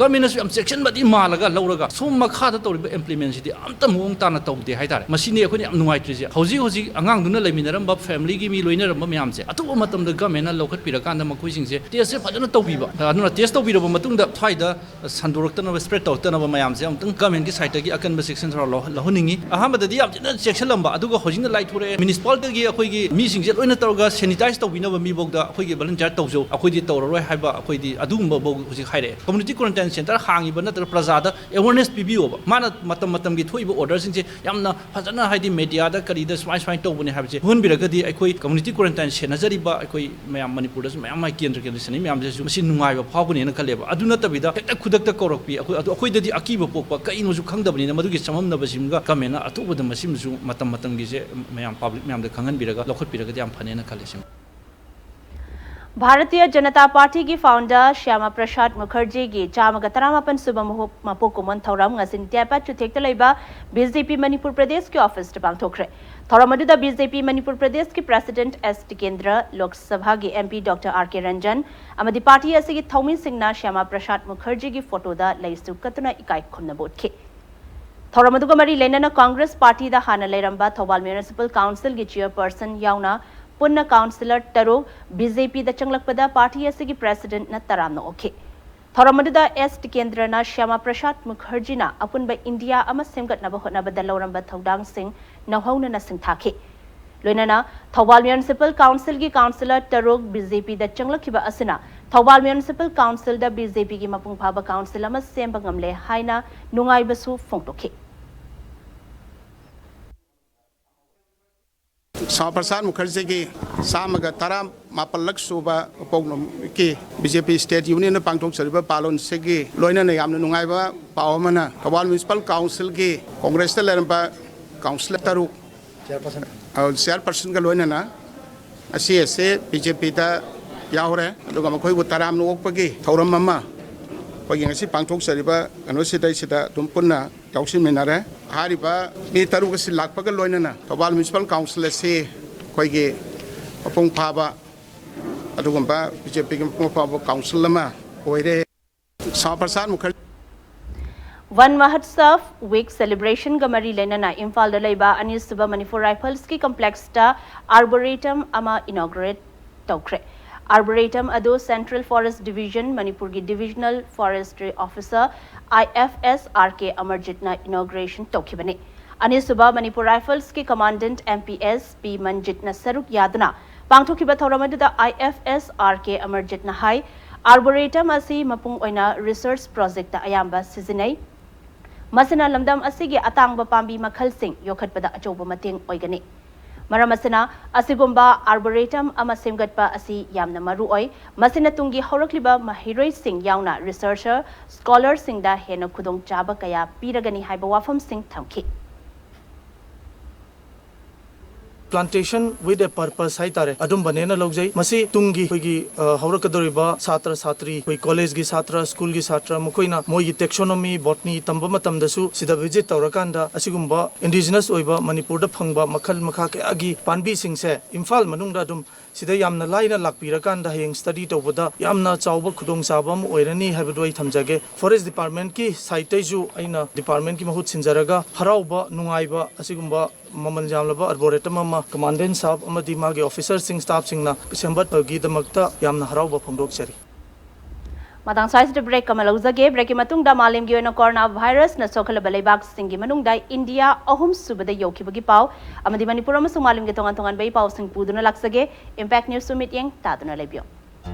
ꯒꯚꯔꯟꯃꯦꯟꯠꯅꯁꯨ ꯌꯥꯝ ꯆꯦꯛꯁꯤꯟꯕꯗꯤ ꯃꯥꯜꯂꯒ ꯂꯧꯔꯒ ꯁꯣꯝ ꯃꯈꯥꯗ ꯇꯧꯔꯤꯕ ꯏꯝꯄ꯭ꯂꯤꯃꯦꯟꯁꯤꯗꯤ ꯑꯝꯇ ꯃꯑꯣꯡ ꯇꯥꯅ ꯇꯧꯗꯦ ꯍꯥꯏꯇꯥꯔꯦ꯫ ꯃꯁꯤꯅꯤ ꯑꯩꯈꯣꯏꯅ ꯌꯥꯝ ꯅꯨꯡꯉꯥꯏꯇ꯭ꯔꯤꯁꯦ꯫ ꯍꯧꯖꯤꯛ ꯍꯧꯖꯤꯛ ꯑꯉꯥꯡꯗꯨꯅ ꯂꯩꯃꯤꯟꯅꯔꯝꯕ ꯐꯦꯃꯤꯂꯤꯒꯤ ꯃꯤ ꯂꯣꯏꯅꯔꯝꯕ ꯃꯌꯥꯝꯁꯦ ꯑꯇꯣꯞꯄ ꯃꯇꯝꯗ ꯒꯚꯔꯟꯃꯦꯟꯠꯅ ꯂꯧꯈꯠꯄꯤꯔꯀꯥꯟꯗ ꯃꯈꯣꯏꯁꯤꯡꯁꯦ ꯇꯦꯁꯁꯦ ꯐꯖꯅ ꯇꯧꯕꯤꯕ, ꯑꯗꯨꯅ ꯇꯦꯁ ꯇꯧꯕꯤꯔꯕ ꯃꯇꯨꯡꯗ ꯁ꯭ꯋꯥꯏꯗ ꯁꯟꯗꯣꯔꯛꯇꯅꯕ, ꯁ꯭ꯄ꯭ꯔꯦꯗ ꯇꯧꯔꯛꯇꯅꯕ ꯃꯌꯥꯝꯁꯦ ꯑꯃꯨꯛꯇꯪ ꯒꯚꯔꯟꯃꯦꯟꯠꯀꯤ ꯁꯥꯏꯠꯇꯒꯤ ꯑꯀꯟꯕ ꯆꯦꯛꯁꯤꯟ ꯊꯧꯔꯥꯡ ꯂꯧꯍ-, ꯂꯧꯍꯟꯅꯤꯡꯉꯤ꯫ ꯑꯍꯥꯟꯕꯗꯗꯤ ꯌꯥꯝ ꯊꯤꯅ ꯆꯦꯛꯁꯤꯜꯂꯝꯕ, ꯑꯗꯨꯒ ꯍꯧꯖꯤꯛꯅ ꯂꯥꯏꯊꯣꯔꯛꯑꯦ꯫ ꯃ꯭ꯌꯨꯅꯤꯁꯤꯄꯥꯂꯤꯇꯤꯒꯤ ꯑꯩꯈꯣꯏꯒꯤ ꯃꯤꯁꯤꯡꯁꯦ ꯂꯣꯏꯅ ꯇꯧꯔꯒ ꯁꯦꯅꯤꯇꯥꯏꯁ ꯇꯧꯕꯤꯅꯕ ꯃꯤꯐꯥꯎꯗ ꯑꯩꯈꯣꯏꯒꯤ ꯚꯣꯂꯨꯟꯇꯤꯌꯔ ꯇꯧꯖꯧ, ꯑꯩꯈꯣꯏꯗꯤ ꯇꯧꯔꯔꯣꯏ ꯍꯥꯏꯕ, ꯑꯩꯈꯣꯏꯗꯤ ꯑꯗꯨꯒꯨꯝꯕꯐꯥꯎ ꯍꯧꯖꯤꯛ ꯍꯥꯏꯔꯛꯑꯦ꯫ ꯀꯝꯃ꯭ꯌꯨꯅꯤꯇꯤ ꯀ꯭ꯋꯥꯔꯦꯟꯇꯥꯏꯟ ꯁꯦꯟꯇꯔ ꯍꯥꯡꯉꯤꯕ ꯅꯠꯇ꯭ꯔꯒ ꯄ꯭ꯔꯖꯥꯗ ꯑꯦꯋꯦꯔꯅꯦꯁ ꯄꯤꯕꯤꯌꯣꯕ꯫ ꯃꯥꯅ ꯃꯇꯝ ꯃꯇꯝꯒꯤ ꯊꯣꯛꯏꯕ ꯑꯣꯔꯗꯔꯁꯤꯡꯁꯦ ꯌꯥꯝꯅ ꯐꯖꯅ, ꯍꯥꯏꯗꯤ, ꯃꯦꯗꯤꯌꯥꯗ ꯀꯔꯤꯗ ꯁꯨꯃꯥꯏ ꯁꯨꯃꯥꯏꯅ ꯇꯧꯕꯅꯦ ꯍꯥꯏꯕꯁꯦ ꯎꯍꯟꯕꯤꯔꯒꯗꯤ ꯑꯩꯈꯣꯏ ꯀꯝꯃ꯭ꯌꯨꯅꯤꯇꯤ ꯀ꯭ꯋꯥꯔꯦꯟꯇꯥꯏꯟ ꯁꯦꯟꯅꯖꯔꯤꯕ ꯑꯩꯈꯣꯏ ꯃꯌꯥꯝ ꯃꯅꯤꯄꯨꯔꯗꯁꯨ ꯃꯌꯥꯝ ꯑꯃ ꯀꯦꯟꯗ꯭ꯔ ꯀꯦꯟꯗ꯭ꯔ ꯁꯦꯟꯅꯔꯤ ꯃꯌꯥꯝꯁꯤꯁꯨ ꯃꯁꯤ ꯅꯨꯡꯉꯥꯏꯕ ꯐꯥꯎꯒꯅꯦꯅ ꯈꯜꯂꯦꯕ꯫ ꯑꯗꯨ ꯅꯠꯇꯕꯤꯗ ꯍꯦꯛꯇ ꯈꯨꯗꯛꯇ ꯀꯧꯔꯛꯄꯤ, ꯑꯩꯈꯣꯏ, ꯑꯗꯨ ꯑꯩꯈꯣꯏꯗꯗꯤ ꯑꯀꯤꯕ ꯄꯣꯛꯄ, ꯀꯔꯤꯅꯣꯁꯨ ꯈꯪꯗꯕꯅꯤꯅ ꯃꯗꯨꯒꯤ ꯆꯃꯝꯅꯕꯁꯤꯡꯒ ꯒꯃꯦꯟꯅ ꯑꯊꯨꯕꯗ ꯃꯁꯤꯃꯁꯨ ꯃꯇꯝ ꯃꯇꯝꯒꯤꯁꯦ ꯃꯌꯥꯝ ꯄꯕ꯭ꯂꯤꯛ ꯃꯌꯥꯝꯗ ꯈꯪꯍꯟꯕꯤꯔꯒ ꯂꯧꯈꯠꯄꯤꯔꯒꯗꯤ ꯌꯥꯝ ꯐꯅꯦꯅ ꯈꯜꯂꯦ꯫ ꯁꯤꯃ ꯚꯥꯔꯇꯤꯌ ꯖꯅꯇꯥ ꯄꯥꯔꯇꯤꯒꯤ ꯐꯥꯎꯟꯗꯔ ꯁ꯭ꯌꯥꯃꯥ ꯄ꯭ꯔꯁꯥꯗ ꯃꯨꯈꯔꯖꯤꯒꯤ ꯆꯥꯝꯃꯒ ꯇꯔꯥꯃꯥꯄꯟ ꯁꯨꯕ ꯃꯍꯨꯞ-, ꯃꯄꯣꯛ ꯀꯨꯝꯑꯣꯟ ꯊꯧꯔꯝ ꯉꯁꯤ ꯅꯤꯇ꯭ꯌꯥꯄꯥꯠ ꯆꯨꯊꯦꯛꯇ ꯂꯩꯕ ꯕꯤ ꯖꯦ ꯄꯤ ꯃꯅꯤꯄꯨꯔ ꯄ꯭ꯔꯗꯦꯁꯀꯤ ꯑꯣꯐꯤꯁꯇ ꯄꯥꯡꯊꯣꯛꯈ꯭ꯔꯦ꯫ ꯊꯧꯔꯝ ꯑꯗꯨꯗ ꯕꯤ ꯖꯦ ꯄꯤ ꯃꯅꯤꯄꯨꯔ ꯄ꯭ꯔꯗꯦꯁꯀꯤ ꯄ꯭ꯔꯦꯁꯤꯗꯦꯟꯠ ꯑꯦꯁ ꯇꯤꯀꯦꯟꯗ꯭ꯔ, ꯂꯣꯛ ꯁꯚꯥꯒꯤ ꯑꯦꯝ ꯄꯤ ꯗꯣꯛꯇꯔ ꯑꯥꯔ ꯀꯦ ꯔꯟꯖꯟ ꯑꯃꯗꯤ ꯄꯥꯔꯇꯤ ꯑꯁꯤꯒꯤ ꯊꯧꯃꯤꯁꯤꯡꯅ ꯁ꯭ꯌꯥꯃꯥ ꯄ꯭ꯔꯁꯥꯗ ꯃꯨꯈꯔꯖꯤꯒꯤ ꯐꯣꯇꯣꯗ ꯂꯩꯁꯨ ꯀꯠꯇꯨꯅ ꯏꯀꯥꯏ ꯈꯨꯝꯅꯕ ꯎꯠꯈꯤ꯫ ꯊꯧꯔꯝ ꯑꯗꯨꯒ ꯃꯔꯤ ꯂꯩꯅꯅ ꯀꯪꯒ꯭ꯔꯦꯁ ꯄꯥꯔꯇꯤꯗ ꯍꯥꯟꯅ ꯂꯩꯔꯝꯕ ꯊꯧꯕꯥꯜ ꯃ꯭ꯌꯨꯅꯤꯁꯤꯄꯥꯜ ꯀꯥꯎꯟꯁꯤꯜꯒꯤ ꯆꯤꯌꯔꯄꯔꯁꯟ ꯌꯥꯎꯅ ꯄꯨꯟꯅ ꯀꯥꯎꯟꯁꯤꯂꯔ ꯇꯔꯨꯛ ꯕꯤ ꯖꯦ ꯄꯤꯗ ꯆꯪꯂꯛꯄꯗ ꯄꯥꯔꯇꯤ ꯑꯁꯤꯒꯤ ꯄ꯭ꯔꯦꯁꯤꯗꯦꯟꯠꯅ ꯇꯔꯥꯝꯅ ꯑꯣꯛꯈꯤ꯫ ꯊꯧꯔꯝ ꯑꯗꯨꯗ ꯑꯦꯁ ꯇꯤꯀꯦꯟꯗ꯭ꯔꯅ ꯁ꯭ꯌꯥꯃꯥ ꯄ꯭ꯔꯁꯥꯗ ꯃꯨꯈꯔꯖꯤꯅ ꯑꯄꯨꯟꯕ ꯏꯟꯗꯤꯌꯥ ꯑꯃ ꯁꯦꯝꯒꯠꯅꯕ ꯍꯣꯠꯅꯕꯗ ꯂꯧꯔꯝꯕ ꯊꯧꯗꯥꯡꯁꯤꯡ ꯅꯧꯍꯧꯅꯅ ꯁꯤꯡꯊꯥꯈꯤ꯫ ꯂꯣꯏꯅꯅ ꯊꯧꯕꯥꯜ ꯃ꯭ꯌꯨꯅꯤꯁꯤꯄꯥꯜ ꯀꯥꯎꯟꯁꯤꯜꯒꯤ ꯀꯥꯎꯟꯁꯤꯂꯔ ꯇꯔꯨꯛ ꯕꯤ ꯖꯦ ꯄꯤꯗ ꯆꯪꯂꯛꯈꯤꯕ ꯑꯁꯤꯅ ꯊꯧꯕꯥꯜ ꯃ꯭ꯌꯨꯅꯤꯁꯤꯄꯥꯜ ꯀꯥꯎꯟꯁꯤꯜꯗ ꯕꯤ ꯖꯦ ꯄꯤꯒꯤ ꯃꯄꯨꯡ ꯐꯥꯕ ꯀꯥꯎꯟꯁꯤꯜ ꯑꯃ ꯁꯦꯝꯕ ꯉꯝꯂꯦ ꯍꯥꯏꯅ ꯅꯨꯡꯉꯥꯏꯕꯁꯨ ꯐꯣꯡꯗꯣꯛꯈꯤ꯫ ꯁ꯭ꯌꯥꯃꯥ ꯄ꯭ꯔꯁꯥꯗ ꯃꯨꯈꯔꯖꯤꯒꯤ ꯆꯥꯝꯃꯒ ꯇꯔꯥ ꯃꯥꯄꯜꯂꯛ ꯁꯨꯕ ꯄꯣꯛꯅꯨꯃꯤꯠꯀꯤ ꯕꯤ ꯖꯦ ꯄꯤ ꯁ꯭ꯇꯦꯠ ꯌꯨꯅꯤꯌꯟꯅ ꯄꯥꯡꯊꯣꯛꯆꯔꯤꯕ ꯄꯥꯂꯣꯟꯁꯤꯒꯤ ꯂꯣꯏꯅꯅ ꯌꯥꯝꯅ ꯅꯨꯡꯉꯥꯏꯕ ꯄꯥꯎ ꯑꯃꯅ, ꯊꯧꯕꯥꯜ ꯃ꯭ꯌꯨꯅꯤꯁꯤꯄꯥꯜ ꯀꯥꯎꯟꯁꯤꯜꯒꯤ ꯀꯣꯡꯒ꯭ꯔꯦꯁꯇ ꯂꯩꯔꯝꯕ ꯀꯥꯎꯟꯁꯤꯂꯔ ꯇꯔꯨꯛ, ꯆꯤꯌꯔꯄꯔꯁꯟꯒ ꯂꯣꯏꯅꯅ ꯉꯁꯤ ꯑꯁꯤ ꯕꯤ ꯖꯦ ꯄꯤꯗ ꯌꯥꯎꯔꯦ꯫ ꯑꯗꯨꯒ ꯃꯈꯣꯏꯕꯨ ꯇꯔꯥꯝꯅ ꯑꯣꯛꯄꯒꯤ ꯊꯧꯔꯝ ꯑꯃ ꯑꯩꯈꯣꯏꯒꯤ ꯉꯁꯤ ꯄꯥꯡꯊꯣꯛꯆꯔꯤꯕ ꯀꯩꯅꯣꯁꯤꯗꯩꯁꯤꯗ ꯑꯗꯨꯝ ꯄꯨꯟꯅ ꯌꯥꯎꯁꯤꯟꯃꯤꯟꯅꯔꯦ꯫ ꯍꯥꯏꯔꯤꯕ ꯃꯤ ꯇꯔꯨꯛ ꯑꯁꯤ ꯂꯥꯛꯄꯒ ꯂꯣꯏꯅꯅ ꯊꯧꯕꯥꯜ ꯃ꯭ꯌꯨꯅꯤꯁꯤꯄꯥꯜ ꯀꯥꯎꯟꯁꯤꯜ ꯑꯁꯤ ꯑꯩꯈꯣꯏꯒꯤ ꯃꯄꯨꯡ ꯐꯥꯕ ꯑꯗꯨꯒꯨꯝꯕ ꯕꯤ ꯖꯦ ꯄꯤꯒꯤ ꯃꯄꯨꯡ ꯐꯥꯕ ꯀꯥꯎꯟꯁꯤꯜ ꯑꯃ ꯑꯣꯏꯔꯦ꯫ ꯁ꯭ꯌꯥꯃꯥ ꯄ꯭ꯔꯁꯥꯗ ꯃꯨꯈꯔꯖꯤ ꯚꯟ ꯃꯍꯠꯁꯚ ꯋꯤꯛ ꯁꯦꯂꯦꯕ꯭ꯔꯦꯁꯟꯒ ꯃꯔꯤ ꯂꯩꯅꯅ ꯏꯝꯐꯥꯜꯗ ꯂꯩꯕ ꯑꯅꯤꯁꯨꯕ ꯃꯅꯤꯄꯨꯔ ꯔꯥꯏꯐꯜꯁꯀꯤ ꯀꯝꯄ꯭ꯂꯦꯛꯁꯇ ꯑꯥꯔꯕꯣꯔꯦꯇꯝ ꯑꯃ ꯏꯅꯣꯒ꯭ꯔꯦꯠ ꯇꯧꯈ꯭ꯔꯦ꯫ ꯑꯥꯔꯕꯣꯔꯦꯇꯝ ꯑꯗꯨ ꯁꯦꯟꯇ꯭ꯔꯦꯜ ꯐꯣꯔꯦꯁ꯭ꯠ ꯗꯤꯕꯤꯖꯟ ꯃꯅꯤꯄꯨꯔꯒꯤ ꯗꯤꯕꯤꯖꯅꯦꯜ ꯐꯣꯔꯦꯁ꯭ꯠꯔꯤ ꯑꯣꯐꯤꯁꯔ ꯑꯥꯏ ꯑꯦꯐ ꯑꯦꯁ ꯑꯥꯔ ꯀꯦ ꯑꯃꯔꯖꯤꯠꯅ ꯏꯅꯣꯒ꯭ꯔꯦꯁꯟ ꯇꯧꯈꯤꯕꯅꯤ꯫ ꯑꯅꯤꯁꯨꯕ Manipur ꯔꯥꯏꯐꯜꯁꯀꯤ ꯀꯃꯥꯟꯗꯦꯟꯠ M P S P ꯃꯟꯖꯤꯠꯅ ꯁꯔꯨꯛ ꯌꯥꯗꯨꯅ ꯄꯥꯡꯊꯣꯛꯈꯤꯕ ꯊꯧꯔꯝ ꯑꯗꯨꯗ ꯑꯥꯏ ꯑꯦꯐ ꯑꯦꯁ ꯑꯥꯔ ꯀꯦ ꯑꯃꯔꯖꯤꯠꯅ ꯍꯥꯏ, ꯑꯥꯔꯕꯣꯔꯦꯇꯝ ꯑꯁꯤ ꯃꯄꯨꯡ ꯑꯣꯏꯅ ꯔꯤꯁꯔꯆ ꯄ꯭ꯔꯣꯖꯦꯛꯇ ꯑꯌꯥꯝꯕ ꯁꯤꯖꯤꯟꯅꯩ꯫ ꯃꯁꯤꯅ ꯂꯝꯗꯝ ꯑꯁꯤꯒꯤ ꯑꯇꯥꯡꯕ ꯄꯥꯝꯕꯤ ꯃꯈꯜꯁꯤꯡ ꯌꯣꯛꯈꯠꯄꯗ ꯑꯆꯧꯕ ꯃꯇꯦꯡ ꯑꯣꯏꯒꯅꯤ꯫ ꯃꯔꯝ ꯑꯁꯤꯅ, ꯑꯁꯤꯒꯨꯝꯕ ꯑꯥꯔꯕꯣꯔꯦꯇꯝ ꯑꯃ ꯁꯦꯝꯒꯠꯄ ꯑꯁꯤ ꯌꯥꯝꯅ ꯃꯔꯨ ꯑꯣꯏ꯫ ꯃꯁꯤꯅ ꯇꯨꯡꯒꯤ ꯍꯧꯔꯛꯂꯤꯕ ꯃꯍꯩꯔꯣꯏꯁꯤꯡ ꯌꯥꯎꯅ ꯔꯤꯁꯔꯆꯔ, ꯁ꯭ꯀꯣꯂꯔꯁꯤꯡꯗ ꯍꯦꯟꯅ ꯈꯨꯗꯣꯡꯆꯥꯕ ꯀꯌꯥ ꯄꯤꯔꯒꯅꯤ ꯍꯥꯏꯕ ꯋꯥꯐꯝꯁꯤꯡ ꯊꯝꯈꯤ꯫ Plantation with a purpose ꯍꯥꯏꯇꯥꯔꯦ, ꯑꯗꯨꯝꯕꯅꯦꯅ ꯂꯧꯖꯩ꯫ ꯃꯁꯤ ꯇꯨꯡꯒꯤ ꯑꯩꯈꯣꯏꯒꯤ ꯑ, ꯍꯧꯔꯛꯀꯗꯧꯔꯤꯕ ꯁꯥꯇ꯭ꯔ ꯁꯥꯇ꯭ꯔꯤ, ꯑꯩꯈꯣꯏ ꯀꯣꯂꯦꯖꯀꯤ ꯁꯥꯇ꯭ꯔ, ꯁ꯭ꯀꯨꯜꯒꯤ ꯁꯥꯇ꯭ꯔ, ꯃꯈꯣꯏꯅ ꯃꯣꯏꯒꯤ taxonomy, botany ꯇꯝꯕ ꯃꯇꯝꯗꯁꯨ ꯁꯤꯗ visit ꯇꯧꯔꯀꯥꯟꯗ ꯑꯁꯤꯒꯨꯝꯕ indigenous ꯑꯣꯏꯕ ꯃꯅꯤꯄꯨꯔꯗ ꯐꯪꯕ ꯃꯈꯜ ꯃꯈꯥ ꯀꯌꯥꯒꯤ ꯄꯥꯝꯕꯤꯁꯤꯡꯁꯦ ꯏꯝꯐꯥꯜ ꯃꯅꯨꯡꯗ ꯑꯗꯨꯝ ꯁꯤꯗ ꯌꯥꯝꯅ ꯂꯥꯏꯅ ꯂꯥꯛꯄꯤꯔꯀꯥꯟꯗ ꯍꯌꯦꯡ study ꯇꯧꯕꯗ ꯌꯥꯝꯅ ꯆꯥꯎꯕ ꯈꯨꯗꯣꯡꯆꯥꯕ ꯑꯃ ꯑꯣꯏꯔꯅꯤ ꯍꯥꯏꯕꯗꯨ ꯑꯩ ꯊꯝꯖꯒꯦ꯫ Forest Departmentꯀꯤ sideꯇꯩꯁꯨ ꯑꯩꯅ departmentꯀꯤ ꯃꯍꯨꯠ ꯁꯤꯟꯖꯔꯒ ꯍꯔꯥꯎꯕ ꯅꯨꯡꯉꯥꯏꯕ ꯑꯁꯤꯒꯨꯝꯕ ꯃꯃꯜ ꯌꯥꯝꯂꯕ arboretum ꯑꯃ Commandant ꯁꯥꯍꯕ ꯑꯃꯗꯤ ꯃꯥꯒꯤ officerꯁꯤꯡ, staffꯁꯤꯡꯅ ꯁꯦꯝꯒꯠꯄꯒꯤꯗꯃꯛꯇ ꯌꯥꯝꯅ ꯍꯔꯥꯎꯕ ꯐꯣꯡꯗꯣꯛꯆꯔꯤ꯫ ꯃꯇꯥꯡ ꯁ꯭ꯋꯥꯏꯁꯤꯗ break ꯑꯃ ꯂꯧꯖꯒꯦ꯫ Breakꯀꯤ ꯃꯇꯨꯡꯗ ꯃꯥꯂꯦꯝꯒꯤ ꯑꯣꯏꯅ corona virusꯅ ꯁꯣꯛꯍꯜꯂꯕ ꯂꯩꯕꯥꯛꯁꯤꯡꯒꯤ ꯃꯅꯨꯡꯗ ꯏꯟꯗꯤꯌꯥ ꯑꯍꯨꯝ ꯁꯨꯕꯗ ꯌꯧꯈꯤꯕꯒꯤ ꯄꯥꯎ ꯑꯃꯗꯤ ꯃꯅꯤꯄꯨꯔ ꯑꯃꯁꯨꯡ ꯃꯥꯂꯦꯝꯒꯤ ꯇꯣꯉꯥꯟ ꯇꯣꯉꯥꯟꯕ ꯏ ꯄꯥꯎꯁꯤꯡ ꯄꯨꯗꯨꯅ ꯂꯥꯛꯆꯒꯦ꯫ Impact Newsꯁꯨ ꯃꯤꯠꯌꯦꯡ ꯇꯥꯗꯨꯅ ꯂꯩꯕꯤꯌꯨ꯫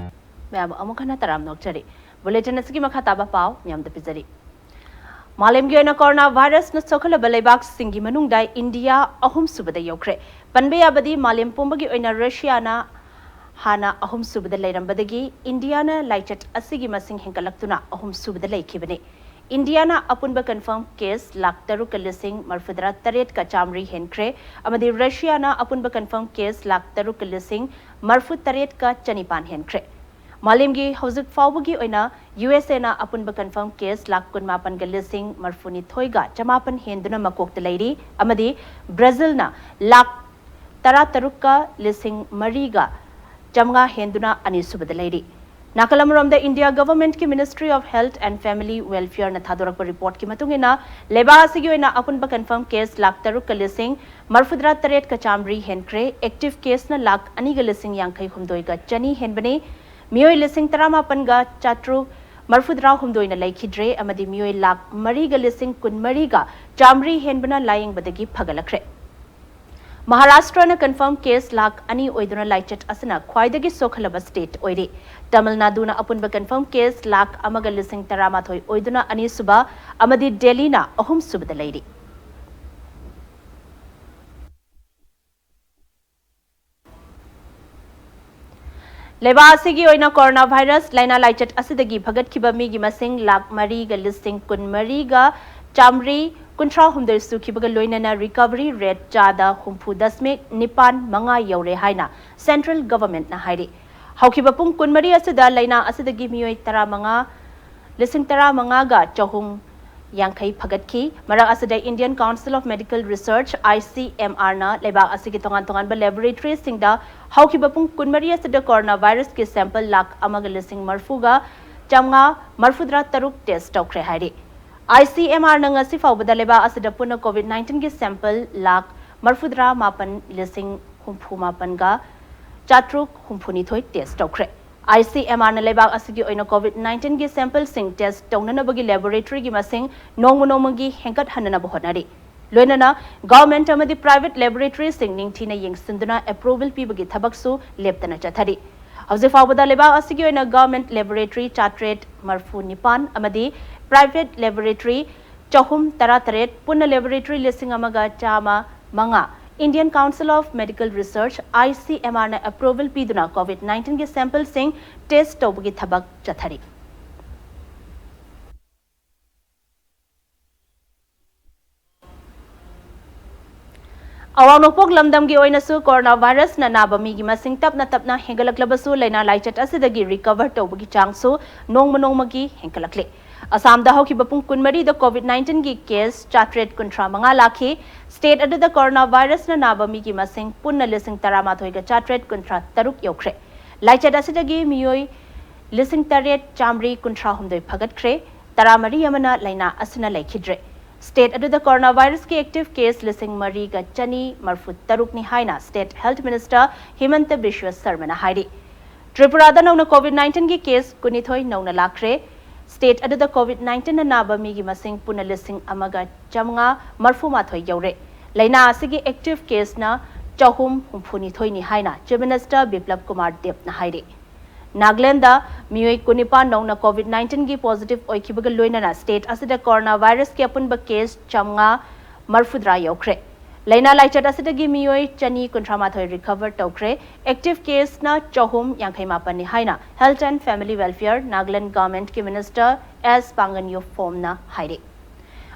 ꯃꯌꯥꯝ ꯑꯃꯨꯛ ꯍꯟꯅ ꯇꯔꯥꯝꯅ ꯑꯣꯛꯆꯔꯤ꯫ Bulletin ꯑꯁꯤꯒꯤ ꯃꯈꯥ ꯇꯥꯕ ꯄꯥꯎ ꯃꯌꯥꯝꯗ ꯄꯤꯖꯔꯤ꯫ ꯃꯥꯂꯦꯝꯒꯤ ꯑꯣꯏꯅ corona virusꯅ ꯁꯣꯛꯍꯜꯂꯕ ꯂꯩꯕꯥꯛꯁꯤꯡꯒꯤ ꯃꯅꯨꯡꯗ ꯏꯟꯗꯤꯌꯥ ꯑꯍꯨꯝ ꯁꯨꯕꯗ ꯌꯧꯈ꯭ꯔꯦ꯫ ꯄꯟꯕ ꯌꯥꯕꯗꯤ ꯃꯥꯂꯦꯝ ꯄꯨꯝꯕꯒꯤ ꯑꯣꯏꯅ ꯔꯁꯤꯌꯥꯅ ꯍꯥꯟꯅ ꯑꯍꯨꯝ ꯁꯨꯕꯗ ꯂꯩꯔꯝꯕꯗꯒꯤ ꯏꯟꯗꯤꯌꯥꯅ ꯂꯥꯏꯆꯠ ꯑꯁꯤꯒꯤ ꯃꯁꯤꯡ ꯍꯦꯟꯒꯠꯂꯛꯇꯨꯅ ꯑꯍꯨꯝ ꯁꯨꯕꯗ ꯂꯩꯈꯤꯕꯅꯤ꯫ ꯏꯟꯗꯤꯌꯥꯅ ꯑꯄꯨꯟꯕ confirm case ꯂꯥꯈ ꯇꯔꯨꯛꯀ ꯂꯤꯁꯤꯡ ꯃꯔꯐꯨꯇꯔꯥ ꯇꯔꯦꯠꯀ ꯆꯥꯃꯔꯤ ꯍꯦꯟꯈ꯭ꯔꯦ ꯑꯃꯗꯤ ꯔꯁꯤꯌꯥꯅ ꯑꯄꯨꯟꯕ confirm case ꯂꯥꯈ ꯇꯔꯨꯛꯀ ꯂꯤꯁꯤꯡ ꯃꯔꯐꯨ ꯇꯔꯦꯠꯀ ꯆꯅꯤꯄꯥꯟ ꯍꯦꯟꯈ꯭ꯔꯦ꯫ ꯃꯥꯂꯦꯝꯒꯤ ꯍꯧꯖꯤꯛ ꯐꯥꯎꯕꯒꯤ ꯑꯣꯏꯅ ꯌꯨ ꯑꯦꯁ ꯑꯦꯅ ꯑꯄꯨꯟꯕ confirm case ꯂꯥꯈ ꯀꯨꯟꯃꯥꯄꯟꯒ ꯂꯤꯁꯤꯡ ꯃꯔꯐꯨꯅꯤꯊꯣꯏꯒ ꯆꯃꯥꯄꯟ ꯍꯦꯟꯗꯨꯅ ꯃꯀꯣꯛꯇ ꯂꯩꯔꯤ ꯑꯃꯗꯤ ꯕ꯭ꯔꯥꯖꯤꯜꯅ ꯂꯥꯈ ꯇꯔꯥꯇꯔꯨꯛꯀ ꯂꯤꯁꯤꯡ ꯃꯔꯤꯒ ꯆꯥꯃꯉꯥ ꯍꯦꯟꯗꯨꯅ ꯑꯅꯤꯁꯨꯕꯗ ꯂꯩꯔꯤ꯫ ꯅꯥꯀꯜ ꯑꯃꯔꯣꯝꯗ ꯏꯟꯗꯤꯌꯥ governmentꯀꯤ Ministry of Health and Family Welfareꯅ ꯊꯥꯗꯣꯔꯛꯄ reportꯀꯤ ꯃꯇꯨꯡ ꯏꯟꯅ ꯂꯩꯕꯥꯛ ꯑꯁꯤꯒꯤ ꯑꯣꯏꯅ ꯑꯄꯨꯟꯕ confirm case ꯂꯥꯈ ꯇꯔꯨꯛꯀ ꯂꯤꯁꯤꯡ ꯃꯔꯐꯨꯇꯔꯥ ꯇꯔꯦꯠꯀ ꯆꯥꯃꯔꯤ ꯍꯦꯟꯈ꯭ꯔꯦ꯫ Active caseꯅ ꯂꯥꯈ ꯑꯅꯤꯒ ꯂꯤꯁꯤꯡ ꯌꯥꯡꯈꯩ ꯍꯨꯝꯗꯣꯏꯒ ꯆꯅꯤ ꯍꯦꯟꯕꯅꯤ꯫ ꯃꯤꯑꯣꯏ ꯂꯤꯁꯤꯡ ꯇꯔꯥꯃꯥꯄꯟꯒ ꯆꯥꯇ꯭ꯔꯨꯛ ꯃꯔꯐꯨꯇꯔꯥ ꯍꯨꯝꯗꯣꯏꯅ ꯂꯩꯈꯤꯗ꯭ꯔꯦ ꯑꯃꯗꯤ ꯃꯤꯑꯣꯏ ꯂꯥꯈ ꯃꯔꯤꯒ ꯂꯤꯁꯤꯡ ꯀꯨꯟꯃꯔꯤꯒ ꯆꯥꯃꯔꯤ ꯍꯦꯟꯕꯅ ꯂꯥꯌꯦꯡꯕꯗꯒꯤ ꯐꯒꯠꯂꯛꯈ꯭ꯔꯦ꯫ ꯃꯍꯥꯔꯥꯁꯇ꯭ꯔꯅ confirm case ꯂꯥꯈ ꯑꯅꯤ ꯑꯣꯏꯗꯨꯅ ꯂꯥꯏꯆꯠ ꯑꯁꯤꯅ ꯈ꯭ꯋꯥꯏꯗꯒꯤ ꯁꯣꯛꯍꯜꯂꯕ state ꯑꯣꯏꯔꯤ꯫ ꯇꯥꯃꯤꯜ ꯅꯥꯗꯨꯅ ꯑꯄꯨꯟꯕ confirm case ꯂꯥꯈ ꯑꯃꯒ ꯂꯤꯁꯤꯡ ꯇꯔꯥꯃꯥꯊꯣꯏ ꯑꯣꯏꯗꯨꯅ ꯑꯅꯤꯁꯨꯕ ꯑꯃꯗꯤ ꯗꯦꯜꯂꯤꯅ ꯑꯍꯨꯝꯁꯨꯕꯗ ꯂꯩꯔꯤ꯫ ꯂꯩꯕꯥꯛ ꯑꯁꯤꯒꯤ ꯑꯣꯏꯅ corona virus ꯂꯥꯏꯅꯥ ꯂꯥꯏꯆꯠ ꯑꯁꯤꯗꯒꯤ ꯐꯒꯠꯈꯤꯕ ꯃꯤꯒꯤ ꯃꯁꯤꯡ ꯂꯥꯈ ꯃꯔꯤꯒ ꯂꯤꯁꯤꯡ ꯀꯨꯟꯃꯔꯤꯒ ꯆꯥꯃꯔꯤ ꯀꯨꯟꯊ꯭ꯔꯥ ꯍꯨꯝꯗꯣꯏ ꯁꯨꯈꯤꯕꯒ ꯂꯣꯏꯅꯅ recovery rate ꯆꯥꯗ ꯍꯨꯝꯐꯨ ꯗꯁꯃꯤꯛ ꯅꯤꯄꯥꯟ ꯃꯉꯥ ꯌꯧꯔꯦ ꯍꯥꯏꯅ central governmentꯅ ꯍꯥꯏꯔꯤ꯫ ꯍꯧꯈꯤꯕ ꯄꯨꯡ ꯀꯨꯟꯃꯔꯤ ꯑꯁꯤꯗ ꯂꯩꯅꯥ ꯑꯁꯤꯗꯒꯤ ꯃꯤꯑꯣꯏ ꯇꯔꯥꯃꯉꯥ, ꯂꯤꯁꯤꯡ ꯇꯔꯥꯃꯉꯥꯒ ꯆꯍꯨꯝ ꯌꯥꯡꯈꯩ ꯐꯒꯠꯈꯤ꯫ ꯃꯔꯛ ꯑꯁꯤꯗ Indian Council of Medical Research, ICMRꯅ ꯂꯩꯕꯥꯛ ꯑꯁꯤꯒꯤ ꯇꯣꯉꯥꯟ ꯇꯣꯉꯥꯟꯕ laboratoryꯁꯤꯡꯗ ꯍꯧꯈꯤꯕ ꯄꯨꯡ ꯀꯨꯟꯃꯔꯤ ꯑꯁꯤꯗ coronavirusꯀꯤ sample ꯂꯥꯈ ꯑꯃꯒ ꯂꯤꯁꯤꯡ ꯃꯔꯤꯐꯨꯒ ꯆꯥꯝꯃꯉꯥ ꯃꯔꯤꯐꯨꯇꯔꯥ ꯇꯔꯨꯛ test ꯇꯧꯈ꯭ꯔꯦ ꯍꯥꯏꯔꯤ꯫ ICMRꯅ ꯉꯁꯤ ꯐꯥꯎꯕꯗ ꯂꯩꯕꯥꯛ ꯑꯁꯤꯗ ꯄꯨꯟꯅ COVID nineteenꯒꯤ sample ꯂꯥꯈ ꯃꯔꯤꯐꯨꯇꯔꯥ ꯃꯥꯄꯟ ꯂꯤꯁꯤꯡ ꯍꯨꯝꯐꯨ ꯃꯥꯄꯟꯒ ꯆꯥꯇ꯭ꯔꯨꯛ ꯍꯨꯝꯐꯨꯅꯤꯊꯣꯏ test ꯇꯧꯈ꯭ꯔꯦ꯫ ICMRꯅ ꯂꯩꯕꯥꯛ ꯑꯁꯤꯒꯤ ꯑꯣꯏꯅ COVID nineteenꯒꯤ sampleꯁꯤꯡ test ꯇꯧꯅꯅꯕꯒꯤ laboratoryꯒꯤ ꯃꯁꯤꯡ ꯅꯣꯡꯃ ꯅꯣꯡꯃꯒꯤ ꯍꯦꯟꯒꯠꯍꯟꯅꯅꯕ ꯍꯣꯠꯅꯔꯤ꯫ ꯂꯣꯏꯅꯅ government ꯑꯃꯗꯤ private laboratoryꯁꯤꯡ ꯅꯤꯡꯊꯤꯅ ꯌꯦꯡꯁꯤꯟꯗꯨꯅ approval ꯄꯤꯕꯒꯤ ꯊꯕꯛꯁꯨ ꯂꯦꯞꯇꯅ ꯆꯠꯊꯔꯤ꯫ ꯍꯧꯖꯤꯛ ꯐꯥꯎꯕꯗ ꯂꯩꯕꯥꯛ ꯑꯁꯤꯒꯤ ꯑꯣꯏꯅ government laboratory ꯆꯥꯇ꯭ꯔꯦꯠ ꯃꯔꯤꯐꯨ ꯅꯤꯄꯥꯟ ꯑꯃꯗꯤ private laboratory ꯆꯍꯨꯝ ꯇꯔꯥꯇꯔꯦꯠ, ꯄꯨꯟꯅ laboratory ꯂꯤꯁꯤꯡ ꯑꯃꯒ ꯆꯥꯝꯃ ꯃꯉꯥ Indian Council of Medical Research, ICMRꯅ approval ꯄꯤꯗꯨꯅ COVID nineteenꯒꯤ sampleꯁꯤꯡ test ꯇꯧꯕꯒꯤ ꯊꯕꯛ ꯆꯠꯊꯔꯤ꯫ ꯑꯋꯥꯡ ꯅꯣꯡꯄꯣꯛ ꯂꯝꯗꯝꯒꯤ ꯑꯣꯏꯅꯁꯨ coronavirusꯅ ꯅꯥꯕ ꯃꯤꯒꯤ ꯃꯁꯤꯡ ꯇꯞꯅ ꯇꯞꯅ ꯍꯦꯟꯒꯠꯂꯛꯂꯕꯁꯨ, ꯂꯥꯏꯅꯥ ꯂꯥꯏꯆꯠ ꯑꯁꯤꯗꯒꯤ recover ꯇꯧꯕꯒꯤ ꯆꯥꯡꯁꯨ ꯅꯣꯡꯃ ꯅꯣꯡꯃꯒꯤ ꯍꯦꯟꯒꯠꯂꯛꯂꯤ꯫ ꯑꯁꯥꯝꯗ ꯍꯧꯈꯤꯕ ꯄꯨꯡ ꯀꯨꯟꯃꯔꯤꯗ COVID nineteenꯒꯤ case ꯆꯥꯇ꯭ꯔꯦꯠ ꯀꯨꯟꯊ꯭ꯔꯥ ꯃꯉꯥ ꯂꯥꯛꯈꯤ꯫ State ꯑꯗꯨꯗ coronavirusꯅ ꯅꯥꯕ ꯃꯤꯒꯤ ꯃꯁꯤꯡ ꯄꯨꯟꯅ ꯂꯤꯁꯤꯡ ꯇꯔꯥꯃꯥꯊꯣꯏꯒ ꯆꯥꯇ꯭ꯔꯦꯠ ꯀꯨꯟꯊ꯭ꯔꯥ ꯇꯔꯨꯛ ꯌꯧꯈ꯭ꯔꯦ꯫ ꯂꯥꯏꯆꯠ ꯑꯁꯤꯗꯒꯤ ꯃꯤꯑꯣꯏ ꯂꯤꯁꯤꯡ ꯇꯔꯦꯠ ꯆꯥꯃꯔꯤ ꯀꯨꯟꯊ꯭ꯔꯥ ꯍꯨꯝꯗꯣꯏ ꯐꯒꯠꯈ꯭ꯔꯦ꯫ ꯇꯔꯥꯃꯔꯤ ꯑꯃꯅ ꯂꯥꯏꯅꯥ ꯑꯁꯤꯅ ꯂꯩꯈꯤꯗ꯭ꯔꯦ꯫ State ꯑꯗꯨꯗ coronavirusꯀꯤ active case ꯂꯤꯁꯤꯡ ꯃꯔꯤꯒ ꯆꯅꯤ ꯃꯔꯤꯐꯨ ꯇꯔꯨꯛꯅꯤ ꯍꯥꯏꯅ State Health Minister ꯍꯤꯃꯟꯇ ꯕꯤꯁ꯭ꯋ ꯁꯔꯃꯅ ꯍꯥꯏꯔꯤ꯫ ꯇ꯭ꯔꯤꯄꯨꯔꯥꯗ ꯅꯧꯅ COVID nineteenꯒꯤ case ꯀꯨꯟꯅꯤꯊꯣꯏ ꯅꯧꯅ ꯂꯥꯛꯈ꯭ꯔꯦ꯫ State ꯑꯗꯨꯗ COVID nineteenꯅ ꯅꯥꯕ ꯃꯤꯒꯤ ꯃꯁꯤꯡ ꯄꯨꯟꯅ ꯂꯤꯁꯤꯡ ꯑꯃꯒ ꯆꯥꯝꯃꯉꯥ ꯃꯔꯤꯐꯨ ꯃꯥꯊꯣꯏ ꯌꯧꯔꯦ꯫ ꯂꯥꯏꯅꯥ ꯑꯁꯤꯒꯤ active caseꯅ ꯆꯍꯨꯝ ꯍꯨꯝꯐꯨꯅꯤꯊꯣꯏꯅꯤ ꯍꯥꯏꯅ Chief Minister ꯕꯤꯄ꯭ꯂꯕ ꯀꯨꯃꯥꯔ ꯗꯦꯕꯅ ꯍꯥꯏꯔꯤ꯫ ꯅꯥꯒꯥꯂꯦꯟꯗ ꯃꯤꯑꯣꯏ ꯀꯨꯟꯅꯤꯄꯥꯟ ꯅꯧꯅ COVID nineteenꯒꯤ positive ꯑꯣꯏꯈꯤꯕꯒ ꯂꯣꯏꯅꯅ state ꯑꯁꯤꯗ coronavirusꯀꯤ ꯑꯄꯨꯟꯕ case ꯆꯥꯝꯃꯉꯥ ꯃꯔꯤꯐꯨꯇꯔꯥ ꯌꯧꯈ꯭ꯔꯦ꯫ ꯂꯥꯏꯅꯥ ꯂꯥꯏꯆꯠ ꯑꯁꯤꯗꯒꯤ ꯃꯤꯑꯣꯏ ꯆꯅꯤ ꯀꯨꯟꯊ꯭ꯔꯥ ꯃꯥꯊꯣꯏ recover ꯇꯧꯈ꯭ꯔꯦ꯫ Active caseꯅ ꯆꯍꯨꯝ ꯌꯥꯡꯈꯩ ꯃꯥꯄꯟꯅꯤ ꯍꯥꯏꯅ Health and Family Welfare Nagaland governmentꯀꯤ Minister ꯑꯦꯁ ꯄꯥꯡꯒꯟꯌꯨ ꯐꯣꯝꯅ ꯍꯥꯏꯔꯤ꯫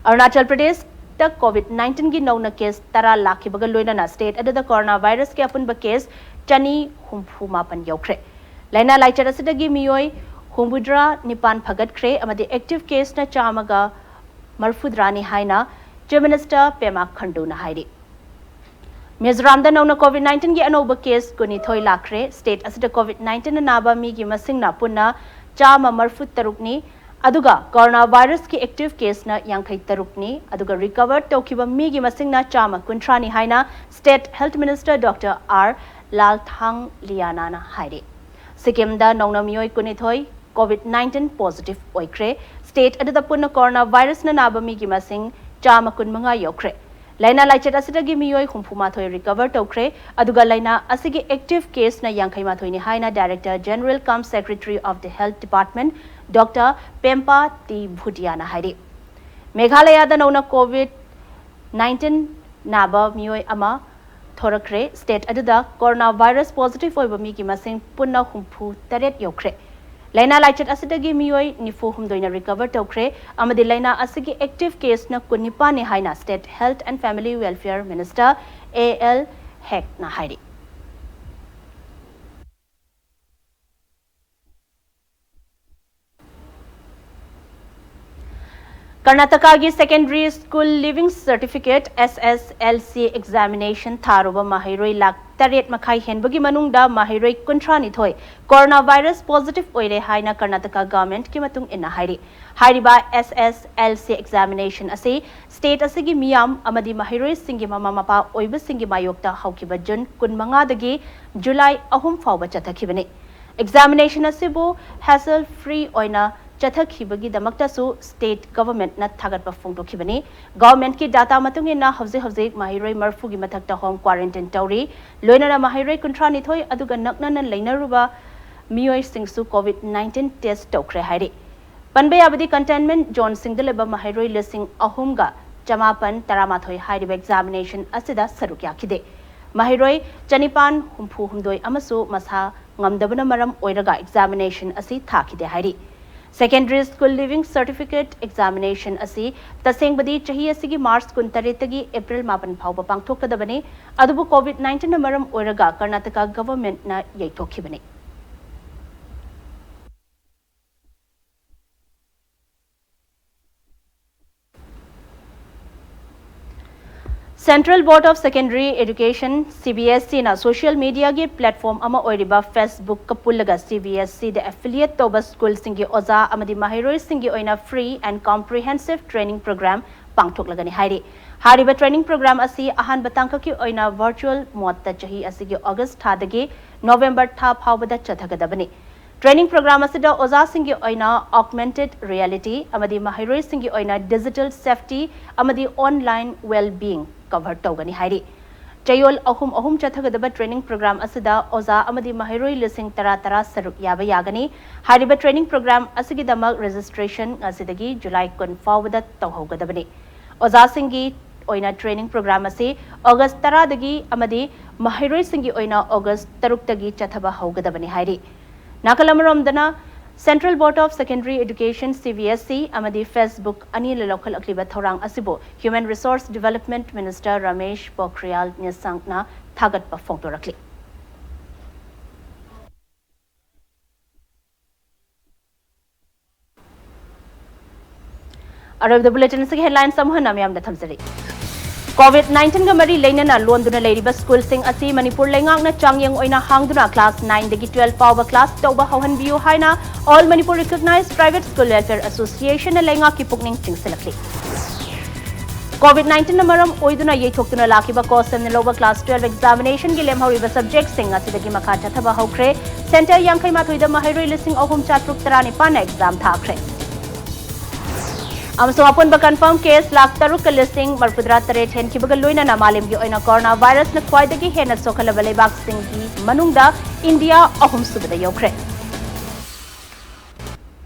ꯑꯔꯨꯅꯥꯆꯜ ꯄ꯭ꯔꯗꯦꯁꯇ ꯀꯣꯚꯤꯗ ꯅꯥꯏꯟꯇꯤꯟꯒꯤ ꯅꯧꯅ ꯀꯦꯁ ꯇꯔꯥ ꯂꯥꯛꯈꯤꯕꯒ ꯂꯣꯏꯅꯅ ꯁ꯭ꯇꯦꯠ ꯑꯗꯨꯗ ꯀꯣꯔꯣꯅꯥ ꯚꯥꯏꯔꯁꯀꯤ ꯑꯄꯨꯟꯕ ꯀꯦꯁ ꯆꯅꯤ ꯍꯨꯝꯐꯨ ꯃꯥꯄꯟ ꯌꯧꯈ꯭ꯔꯦ꯫ ꯂꯥꯏꯅꯥ ꯂꯥꯏꯆꯠ ꯑꯁꯤꯗꯒꯤ ꯃꯤꯑꯣꯏ ꯍꯨꯝꯐꯨꯇꯔꯥ ꯅꯤꯄꯥꯟ ꯐꯒꯠꯈ꯭ꯔꯦ ꯑꯃꯗꯤ ꯑꯦꯛꯇꯤꯚ ꯀꯦꯁꯅ ꯆꯥꯝꯃꯒ ꯃꯔꯤꯐꯨꯇꯔꯥꯅꯤ ꯍꯥꯏꯅ ꯆꯤꯐ ꯃꯤꯅꯤꯁꯇꯔ ꯄꯦꯃꯥ ꯈꯟꯗꯨꯅ ꯍꯥꯏꯔꯤ꯫ ꯃꯤꯖꯣꯔꯥꯝꯗ ꯅꯧꯅ ꯀꯣꯚꯤꯗ ꯅꯥꯏꯟꯇꯤꯟꯒꯤ ꯑꯅꯧꯕ ꯀꯦꯁ ꯀꯨꯟꯅꯤꯊꯣꯏ ꯂꯥꯛꯈ꯭ꯔꯦ꯫ ꯁ꯭ꯇꯦꯠ ꯑꯁꯤꯗ ꯀꯣꯚꯤꯗ ꯅꯥꯏꯟꯇꯤꯟꯅ ꯅꯥꯕ ꯃꯤꯒꯤ ꯃꯁꯤꯡꯅ ꯄꯨꯟꯅ ꯆꯥꯝꯃ ꯃꯔꯤꯐꯨ ꯇꯔꯨꯛꯅꯤ, ꯑꯗꯨꯒ ꯀꯣꯔꯣꯅꯥ ꯚꯥꯏꯔꯁꯀꯤ ꯑꯦꯛꯇꯤꯚ ꯀꯦꯁꯅ ꯌꯥꯡꯈꯩ ꯇꯔꯨꯛꯅꯤ, ꯑꯗꯨꯒ ꯔꯤꯀꯚꯔ ꯇꯧꯈꯤꯕ ꯃꯤꯒꯤ ꯃꯁꯤꯡꯅ ꯆꯥꯝꯃ ꯀꯨꯟꯊ꯭ꯔꯥꯅꯤ ꯍꯥꯏꯅ state health minister doctor R ꯂꯥꯜꯊꯥꯡꯂꯤꯌꯥꯅꯥꯅ ꯍꯥꯏꯔꯤ꯫ ꯁꯤꯛꯀꯤꯝꯗ ꯅꯧꯅ ꯃꯤꯑꯣꯏ ꯀꯨꯟꯅꯤꯊꯣꯏ ꯀꯣꯚꯤꯗ ꯅꯥꯏꯟꯇꯤꯟ ꯄꯣꯖꯤꯇꯤꯚ ꯑꯣꯏꯈ꯭ꯔꯦ꯫ ꯁ꯭ꯇꯦꯠ ꯑꯗꯨꯗ ꯄꯨꯟꯅ ꯀꯣꯔꯣꯅꯥ ꯚꯥꯏꯔꯁꯅ ꯅꯥꯕ ꯃꯤꯒꯤ ꯃꯁꯤꯡ ꯆꯥꯝꯃ ꯀꯨꯟꯃꯉꯥ ꯌꯧꯈ꯭ꯔꯦ꯫ ꯂꯥꯏꯅꯥ ꯂꯥꯏꯆꯠ ꯑꯁꯤꯗꯒꯤ ꯃꯤꯑꯣꯏ ꯍꯨꯝꯐꯨꯃꯥꯊꯣꯏ ꯔꯤꯀꯚꯔ ꯇꯧꯈ꯭ꯔꯦ, ꯑꯗꯨꯒ ꯂꯥꯏꯅꯥ ꯑꯁꯤꯒꯤ ꯑꯦꯛꯇꯤꯚ ꯀꯦꯁꯅ ꯌꯥꯡꯈꯩ ꯃꯥꯊꯣꯏꯅꯤ ꯍꯥꯏꯅ director general cum secretary of the health department doctor Pempa T ꯚꯨꯇꯤꯌꯥꯅ ꯍꯥꯏꯔꯤ꯫ ꯃꯦꯘꯥꯂꯌꯥꯗ ꯅꯧꯅ ꯀꯣꯚꯤꯗ ꯅꯥꯏꯟꯇꯤꯟ ꯅꯥꯕ ꯃꯤꯑꯣꯏ ꯑꯃ ꯊꯣꯔꯛꯈ꯭ꯔꯦ꯫ ꯁ꯭ꯇꯦꯠ ꯑꯗꯨꯗ ꯀꯣꯔꯣꯅꯥ ꯚꯥꯏꯔꯁ ꯄꯣꯖꯤꯇꯤꯚ ꯑꯣꯏꯕ ꯃꯤꯒꯤ ꯃꯁꯤꯡ ꯄꯨꯟꯅ ꯍꯨꯝꯐꯨ ꯇꯔꯦꯠ ꯌꯧꯈ꯭ꯔꯦ꯫ ꯂꯥꯏꯅꯥ ꯂꯥꯏꯆꯠ ꯑꯁꯤꯗꯒꯤ ꯃꯤꯑꯣꯏ ꯅꯤꯐꯨ ꯍꯨꯝꯗꯣꯏꯅ ꯔꯤꯀꯚꯔ ꯇꯧꯈ꯭ꯔꯦ ꯑꯃꯗꯤ ꯂꯥꯏꯅꯥ ꯑꯁꯤꯒꯤ ꯑꯦꯛꯇꯤꯚ ꯀꯦꯁꯅ ꯀꯨꯟꯅꯤꯄꯥꯟꯅꯤ ꯍꯥꯏꯅ state health and family welfare minister A L ꯍꯦꯛꯅ ꯍꯥꯏꯔꯤ꯫ ꯀꯔꯅꯥꯇꯀꯥꯒꯤ secondary school leaving certificate, S S L C, examination ꯊꯥꯔꯨꯕ ꯃꯍꯩꯔꯣꯏ ꯂꯥꯈ ꯇꯔꯦꯠ ꯃꯈꯥꯏ ꯍꯦꯟꯕꯒꯤ ꯃꯅꯨꯡꯗ ꯃꯍꯩꯔꯣꯏ ꯀꯨꯟꯊ꯭ꯔꯥꯅꯤꯊꯣꯏ ꯀꯣꯔꯣꯅꯥ ꯚꯥꯏꯔꯁ ꯄꯣꯖꯤꯇꯤꯚ ꯑꯣꯏꯔꯦ ꯍꯥꯏꯅ ꯀꯔꯅꯥꯇꯀꯥ ꯒꯚꯔꯟꯃꯦꯟꯠꯀꯤ ꯃꯇꯨꯡ ꯏꯟꯅ ꯍꯥꯏꯔꯤ꯫ ꯍꯥꯏꯔꯤꯕ ꯑꯦꯁ ꯑꯦꯁ ꯑꯦꯜ ꯁꯤ ꯑꯦꯛꯖꯥꯃꯤꯅꯦꯁꯟ ꯑꯁꯤ ꯁ꯭ꯇꯦꯠ ꯑꯁꯤꯒꯤ ꯃꯤꯌꯥꯝ ꯑꯃꯗꯤ ꯃꯍꯩꯔꯣꯏꯁꯤꯡꯒꯤ ꯃꯃꯥ ꯃꯄꯥ ꯑꯣꯏꯕꯁꯤꯡꯒꯤ ꯃꯥꯌꯣꯛꯇ ꯍꯧꯈꯤꯕ ꯖꯨꯟ ꯀꯨꯟꯃꯉꯥꯗꯒꯤ ꯖꯨꯂꯥꯏ ꯑꯍꯨꯝ ꯐꯥꯎꯕ ꯆꯠꯊꯈꯤꯕꯅꯤ꯫ ꯑꯦꯛꯖꯥꯃꯤꯅꯦꯁꯟ ꯑꯁꯤꯕꯨ ꯍꯦꯁꯜ ꯐ꯭ꯔꯤ ꯑꯣꯏꯅ ꯆꯠꯊꯈꯤꯕꯒꯤꯗꯃꯛꯇꯁꯨ ꯁ꯭ꯇꯦꯠ ꯒꯚꯔꯟꯃꯦꯟꯠꯅ ꯊꯥꯒꯠꯄ ꯐꯣꯡꯗꯣꯛꯈꯤꯕꯅꯤ꯫ ꯒꯚꯔꯟꯃꯦꯟꯠꯀꯤ ꯗꯥꯇꯥ ꯃꯇꯨꯡ ꯏꯟꯅ ꯍꯧꯖꯤꯛ ꯍꯧꯖꯤꯛ ꯃꯍꯩꯔꯣꯏ ꯃꯔꯤꯐꯨꯒꯤ ꯃꯊꯛꯇ ꯍꯣꯝ ꯀ꯭ꯋꯥꯔꯦꯟꯇꯤꯟ ꯇꯧꯔꯤ꯫ ꯂꯣꯏꯅꯅ ꯃꯍꯩꯔꯣꯏ ꯀꯨꯟꯊ꯭ꯔꯥꯅꯤꯊꯣꯏ ꯑꯗꯨꯒ ꯅꯛꯅꯅ ꯂꯩꯅꯔꯨꯕ ꯃꯤꯑꯣꯏꯁꯤꯡꯁꯨ ꯀꯣꯚꯤꯗ ꯅꯥꯏꯟꯇꯤꯟ ꯇꯦꯁ ꯇꯧꯈ꯭ꯔꯦ ꯍꯥꯏꯔꯤ꯫ ꯄꯟꯕ ꯌꯥꯕꯗꯤ, ꯀꯟꯇꯦꯟꯃꯦꯟꯠ ꯖꯣꯟꯁꯤꯡꯗ ꯂꯩꯕ ꯃꯍꯩꯔꯣꯏ ꯂꯤꯁꯤꯡ ꯑꯍꯨꯝꯒ ꯆꯃꯥꯄꯟ ꯇꯔꯥꯃꯥꯊꯣꯏ ꯍꯥꯏꯔꯤꯕ ꯑꯦꯛꯖꯥꯃꯤꯅꯦꯁꯟ ꯑꯁꯤꯗ ꯁꯔꯨꯛ ꯌꯥꯈꯤꯗꯦ꯫ ꯃꯍꯩꯔꯣꯏ ꯆꯅꯤꯄꯥꯟ ꯍꯨꯝꯐꯨ ꯍꯨꯝꯗꯣꯏ ꯑꯃꯁꯨ ꯃꯁꯥ ꯉꯝꯗꯕꯅ ꯃꯔꯝ ꯑꯣꯏꯔꯒ ꯑꯦꯛꯖꯥꯃꯤꯅꯦꯁꯟ ꯑꯁꯤ ꯊꯥꯈꯤꯗꯦ ꯍꯥꯏꯔꯤ꯫ Secondary School Leaving Certificate Examination ꯑꯁꯤ ꯇꯁꯦꯡꯕꯗꯤ ꯆꯍꯤ ꯑꯁꯤꯒꯤ March ꯀꯨꯟꯇꯔꯦꯠꯇꯒꯤ April ꯃꯥꯄꯟ ꯐꯥꯎꯕ ꯄꯥꯡꯊꯣꯛꯀꯗꯕꯅꯤ꯫ ꯑꯗꯨꯕꯨ COVID nineteen ꯅ ꯃꯔꯝ ꯑꯣꯏꯔꯒ ꯀꯔꯅꯥꯇꯀꯥ government ꯅ ꯌꯩꯊꯣꯛꯈꯤꯕꯅꯤ꯫ Central Board of Secondary Education, CBSE ꯅ social media ꯒꯤ platform ꯑꯃ ꯑꯣꯏꯔꯤꯕ Facebook ꯀ ꯄꯨꯜꯂꯒ CBSE ꯗ affiliate ꯇꯧꯕ school ꯁꯤꯡꯒꯤ ꯑꯣꯖꯥ ꯑꯃꯗꯤ ꯃꯍꯩꯔꯣꯏꯁꯤꯡꯒꯤ ꯑꯣꯏꯅ free and comprehensive training program ꯄꯥꯡꯊꯣꯛꯂꯒꯅꯤ ꯍꯥꯏꯔꯤ꯫ ꯍꯥꯏꯔꯤꯕ training program ꯑꯁꯤ ꯑꯍꯥꯟꯕ ꯇꯥꯡꯀꯛꯀꯤ ꯑꯣꯏꯅ virtual mode ꯇ ꯆꯍꯤ ꯑꯁꯤꯒꯤ August ꯊꯥꯗꯒꯤ November ꯊꯥ ꯐꯥꯎꯕꯗ ꯆꯠꯊꯒꯗꯕꯅꯤ꯫ Training program ꯑꯁꯤꯗ ꯑꯣꯖꯥꯁꯤꯡꯒꯤ ꯑꯣꯏꯅ augmented reality ꯑꯃꯗꯤ ꯃꯍꯩꯔꯣꯏꯁꯤꯡꯒꯤ ꯑꯣꯏꯅ digital safety ꯑꯃꯗꯤ online well-being cover ꯇꯧꯒꯅꯤ ꯍꯥꯏꯔꯤ꯫ ꯆꯌꯣꯜ ꯑꯍꯨꯝ ꯑꯍꯨꯝ ꯆꯠꯊꯒꯗꯕ training program ꯑꯁꯤꯗ ꯑꯣꯖꯥ ꯑꯃꯗꯤ ꯃꯍꯩꯔꯣꯏ ꯂꯤꯁꯤꯡ ꯇꯔꯥ ꯇꯔꯥ ꯁꯔꯨꯛ ꯌꯥꯕ ꯌꯥꯒꯅꯤ꯫ ꯍꯥꯏꯔꯤꯕ training program ꯑꯁꯤꯒꯤꯗꯃꯛ registration ꯉꯁꯤꯗꯒꯤ July ꯀꯨꯟ ꯐꯥꯎꯕꯗ ꯇꯧꯍꯧꯒꯗꯕꯅꯤ꯫ ꯑꯣꯖꯥꯁꯤꯡꯒꯤ ꯑꯣꯏꯅ training program ꯑꯁꯤ August ꯇꯔꯥꯗꯒꯤ ꯑꯃꯗꯤ ꯃꯍꯩꯔꯣꯏꯁꯤꯡꯒꯤ ꯑꯣꯏꯅ August ꯇꯔꯨꯛꯇꯒꯤ ꯆꯠꯊꯕ ꯍꯧꯒꯗꯕꯅꯤ ꯍꯥꯏꯔꯤ꯫ ꯅꯥꯀꯜ ꯑꯃꯔꯣꯝꯗꯅ, Central Board of Secondary Education, CBSE, ꯑꯃꯗꯤ Facebook ꯑꯅꯤꯅ ꯂꯧꯈꯠꯂꯛꯂꯤꯕ ꯊꯧꯔꯥꯡ ꯑꯁꯤꯕꯨ Human Resource Development Minister Ramesh ꯄꯣꯈ꯭ꯔꯤꯌꯥꯜ ꯅꯤꯁꯥꯡꯛꯅ ꯊꯥꯒꯠꯄ ꯐꯣꯡꯗꯣꯔꯛꯂꯤ꯫ ꯑꯔꯣꯏꯕꯗ bulletin ꯑꯁꯤꯒꯤ headlines ꯑꯃꯨꯛ ꯍꯟꯅ ꯃꯌꯥꯝꯗ ꯊꯝꯖꯔꯤ꯫ COVID nineteen ꯒ ꯃꯔꯤ ꯂꯩꯅꯅ ꯂꯣꯟꯗꯨꯅ ꯂꯩꯔꯤꯕ school ꯁꯤꯡ ꯑꯁꯤ ꯃꯅꯤꯄꯨꯔ ꯂꯩꯉꯥꯛꯅ ꯆꯥꯡꯌꯦꯡ ꯑꯣꯏꯅ ꯍꯥꯡꯗꯨꯅ class nine ꯗꯒꯤ twelve ꯐꯥꯎꯕ class ꯇꯧꯕ ꯍꯧꯍꯟꯕꯤꯌꯨ ꯍꯥꯏꯅ All Manipur Recognized Private School Welfare Association ꯅ ꯂꯩꯉꯥꯛꯀꯤ ꯄꯨꯛꯅꯤꯡ ꯆꯤꯡꯁꯤꯜꯂꯛꯂꯤ꯫ COVID nineteen ꯅ ꯃꯔꯝ ꯑꯣꯏꯗꯨꯅ ꯌꯩꯊꯣꯛꯇꯨꯅ ꯂꯥꯛꯈꯤꯕ COHSEM ꯅ ꯂꯧꯕ class twelve examination ꯒꯤ ꯂꯦꯝꯍꯧꯔꯤꯕ subject ꯁꯤꯡ ꯑꯁꯤꯗꯒꯤ ꯃꯈꯥ ꯆꯠꯊꯕ ꯍꯧꯈ꯭ꯔꯦ꯫ Center ꯌꯥꯡꯈꯩ ꯃꯥꯊꯣꯏꯗ ꯃꯍꯩꯔꯣꯏ ꯂꯤꯁꯤꯡ ꯑꯍꯨꯝ ꯆꯥꯇ꯭ꯔꯨꯛ ꯇꯔꯥꯅꯤꯄꯥꯟ ꯅ exam ꯊꯥꯈ꯭ꯔꯦ꯫ ꯑꯃꯁꯨꯡ ꯑꯄꯨꯟꯕ confirm case ꯂꯥꯈ ꯇꯔꯨꯛꯀ ꯂꯤꯁꯤꯡ ꯃꯔꯤꯐꯨꯇꯔꯥ ꯇꯔꯦꯠ ꯍꯦꯟꯈꯤꯕꯒ ꯂꯣꯏꯅꯅ ꯃꯥꯂꯦꯝꯒꯤ ꯑꯣꯏꯅ corona virus ꯅ ꯈ꯭ꯋꯥꯏꯗꯒꯤ ꯍꯦꯟꯅ ꯁꯣꯛꯍꯜꯂꯕ ꯂꯩꯕꯥꯛꯁꯤꯡꯒꯤ ꯃꯅꯨꯡꯗ ꯏꯟꯗꯤꯌꯥ ꯑꯍꯨꯝꯁꯨꯕꯗ ꯌꯧꯈ꯭ꯔꯦ꯫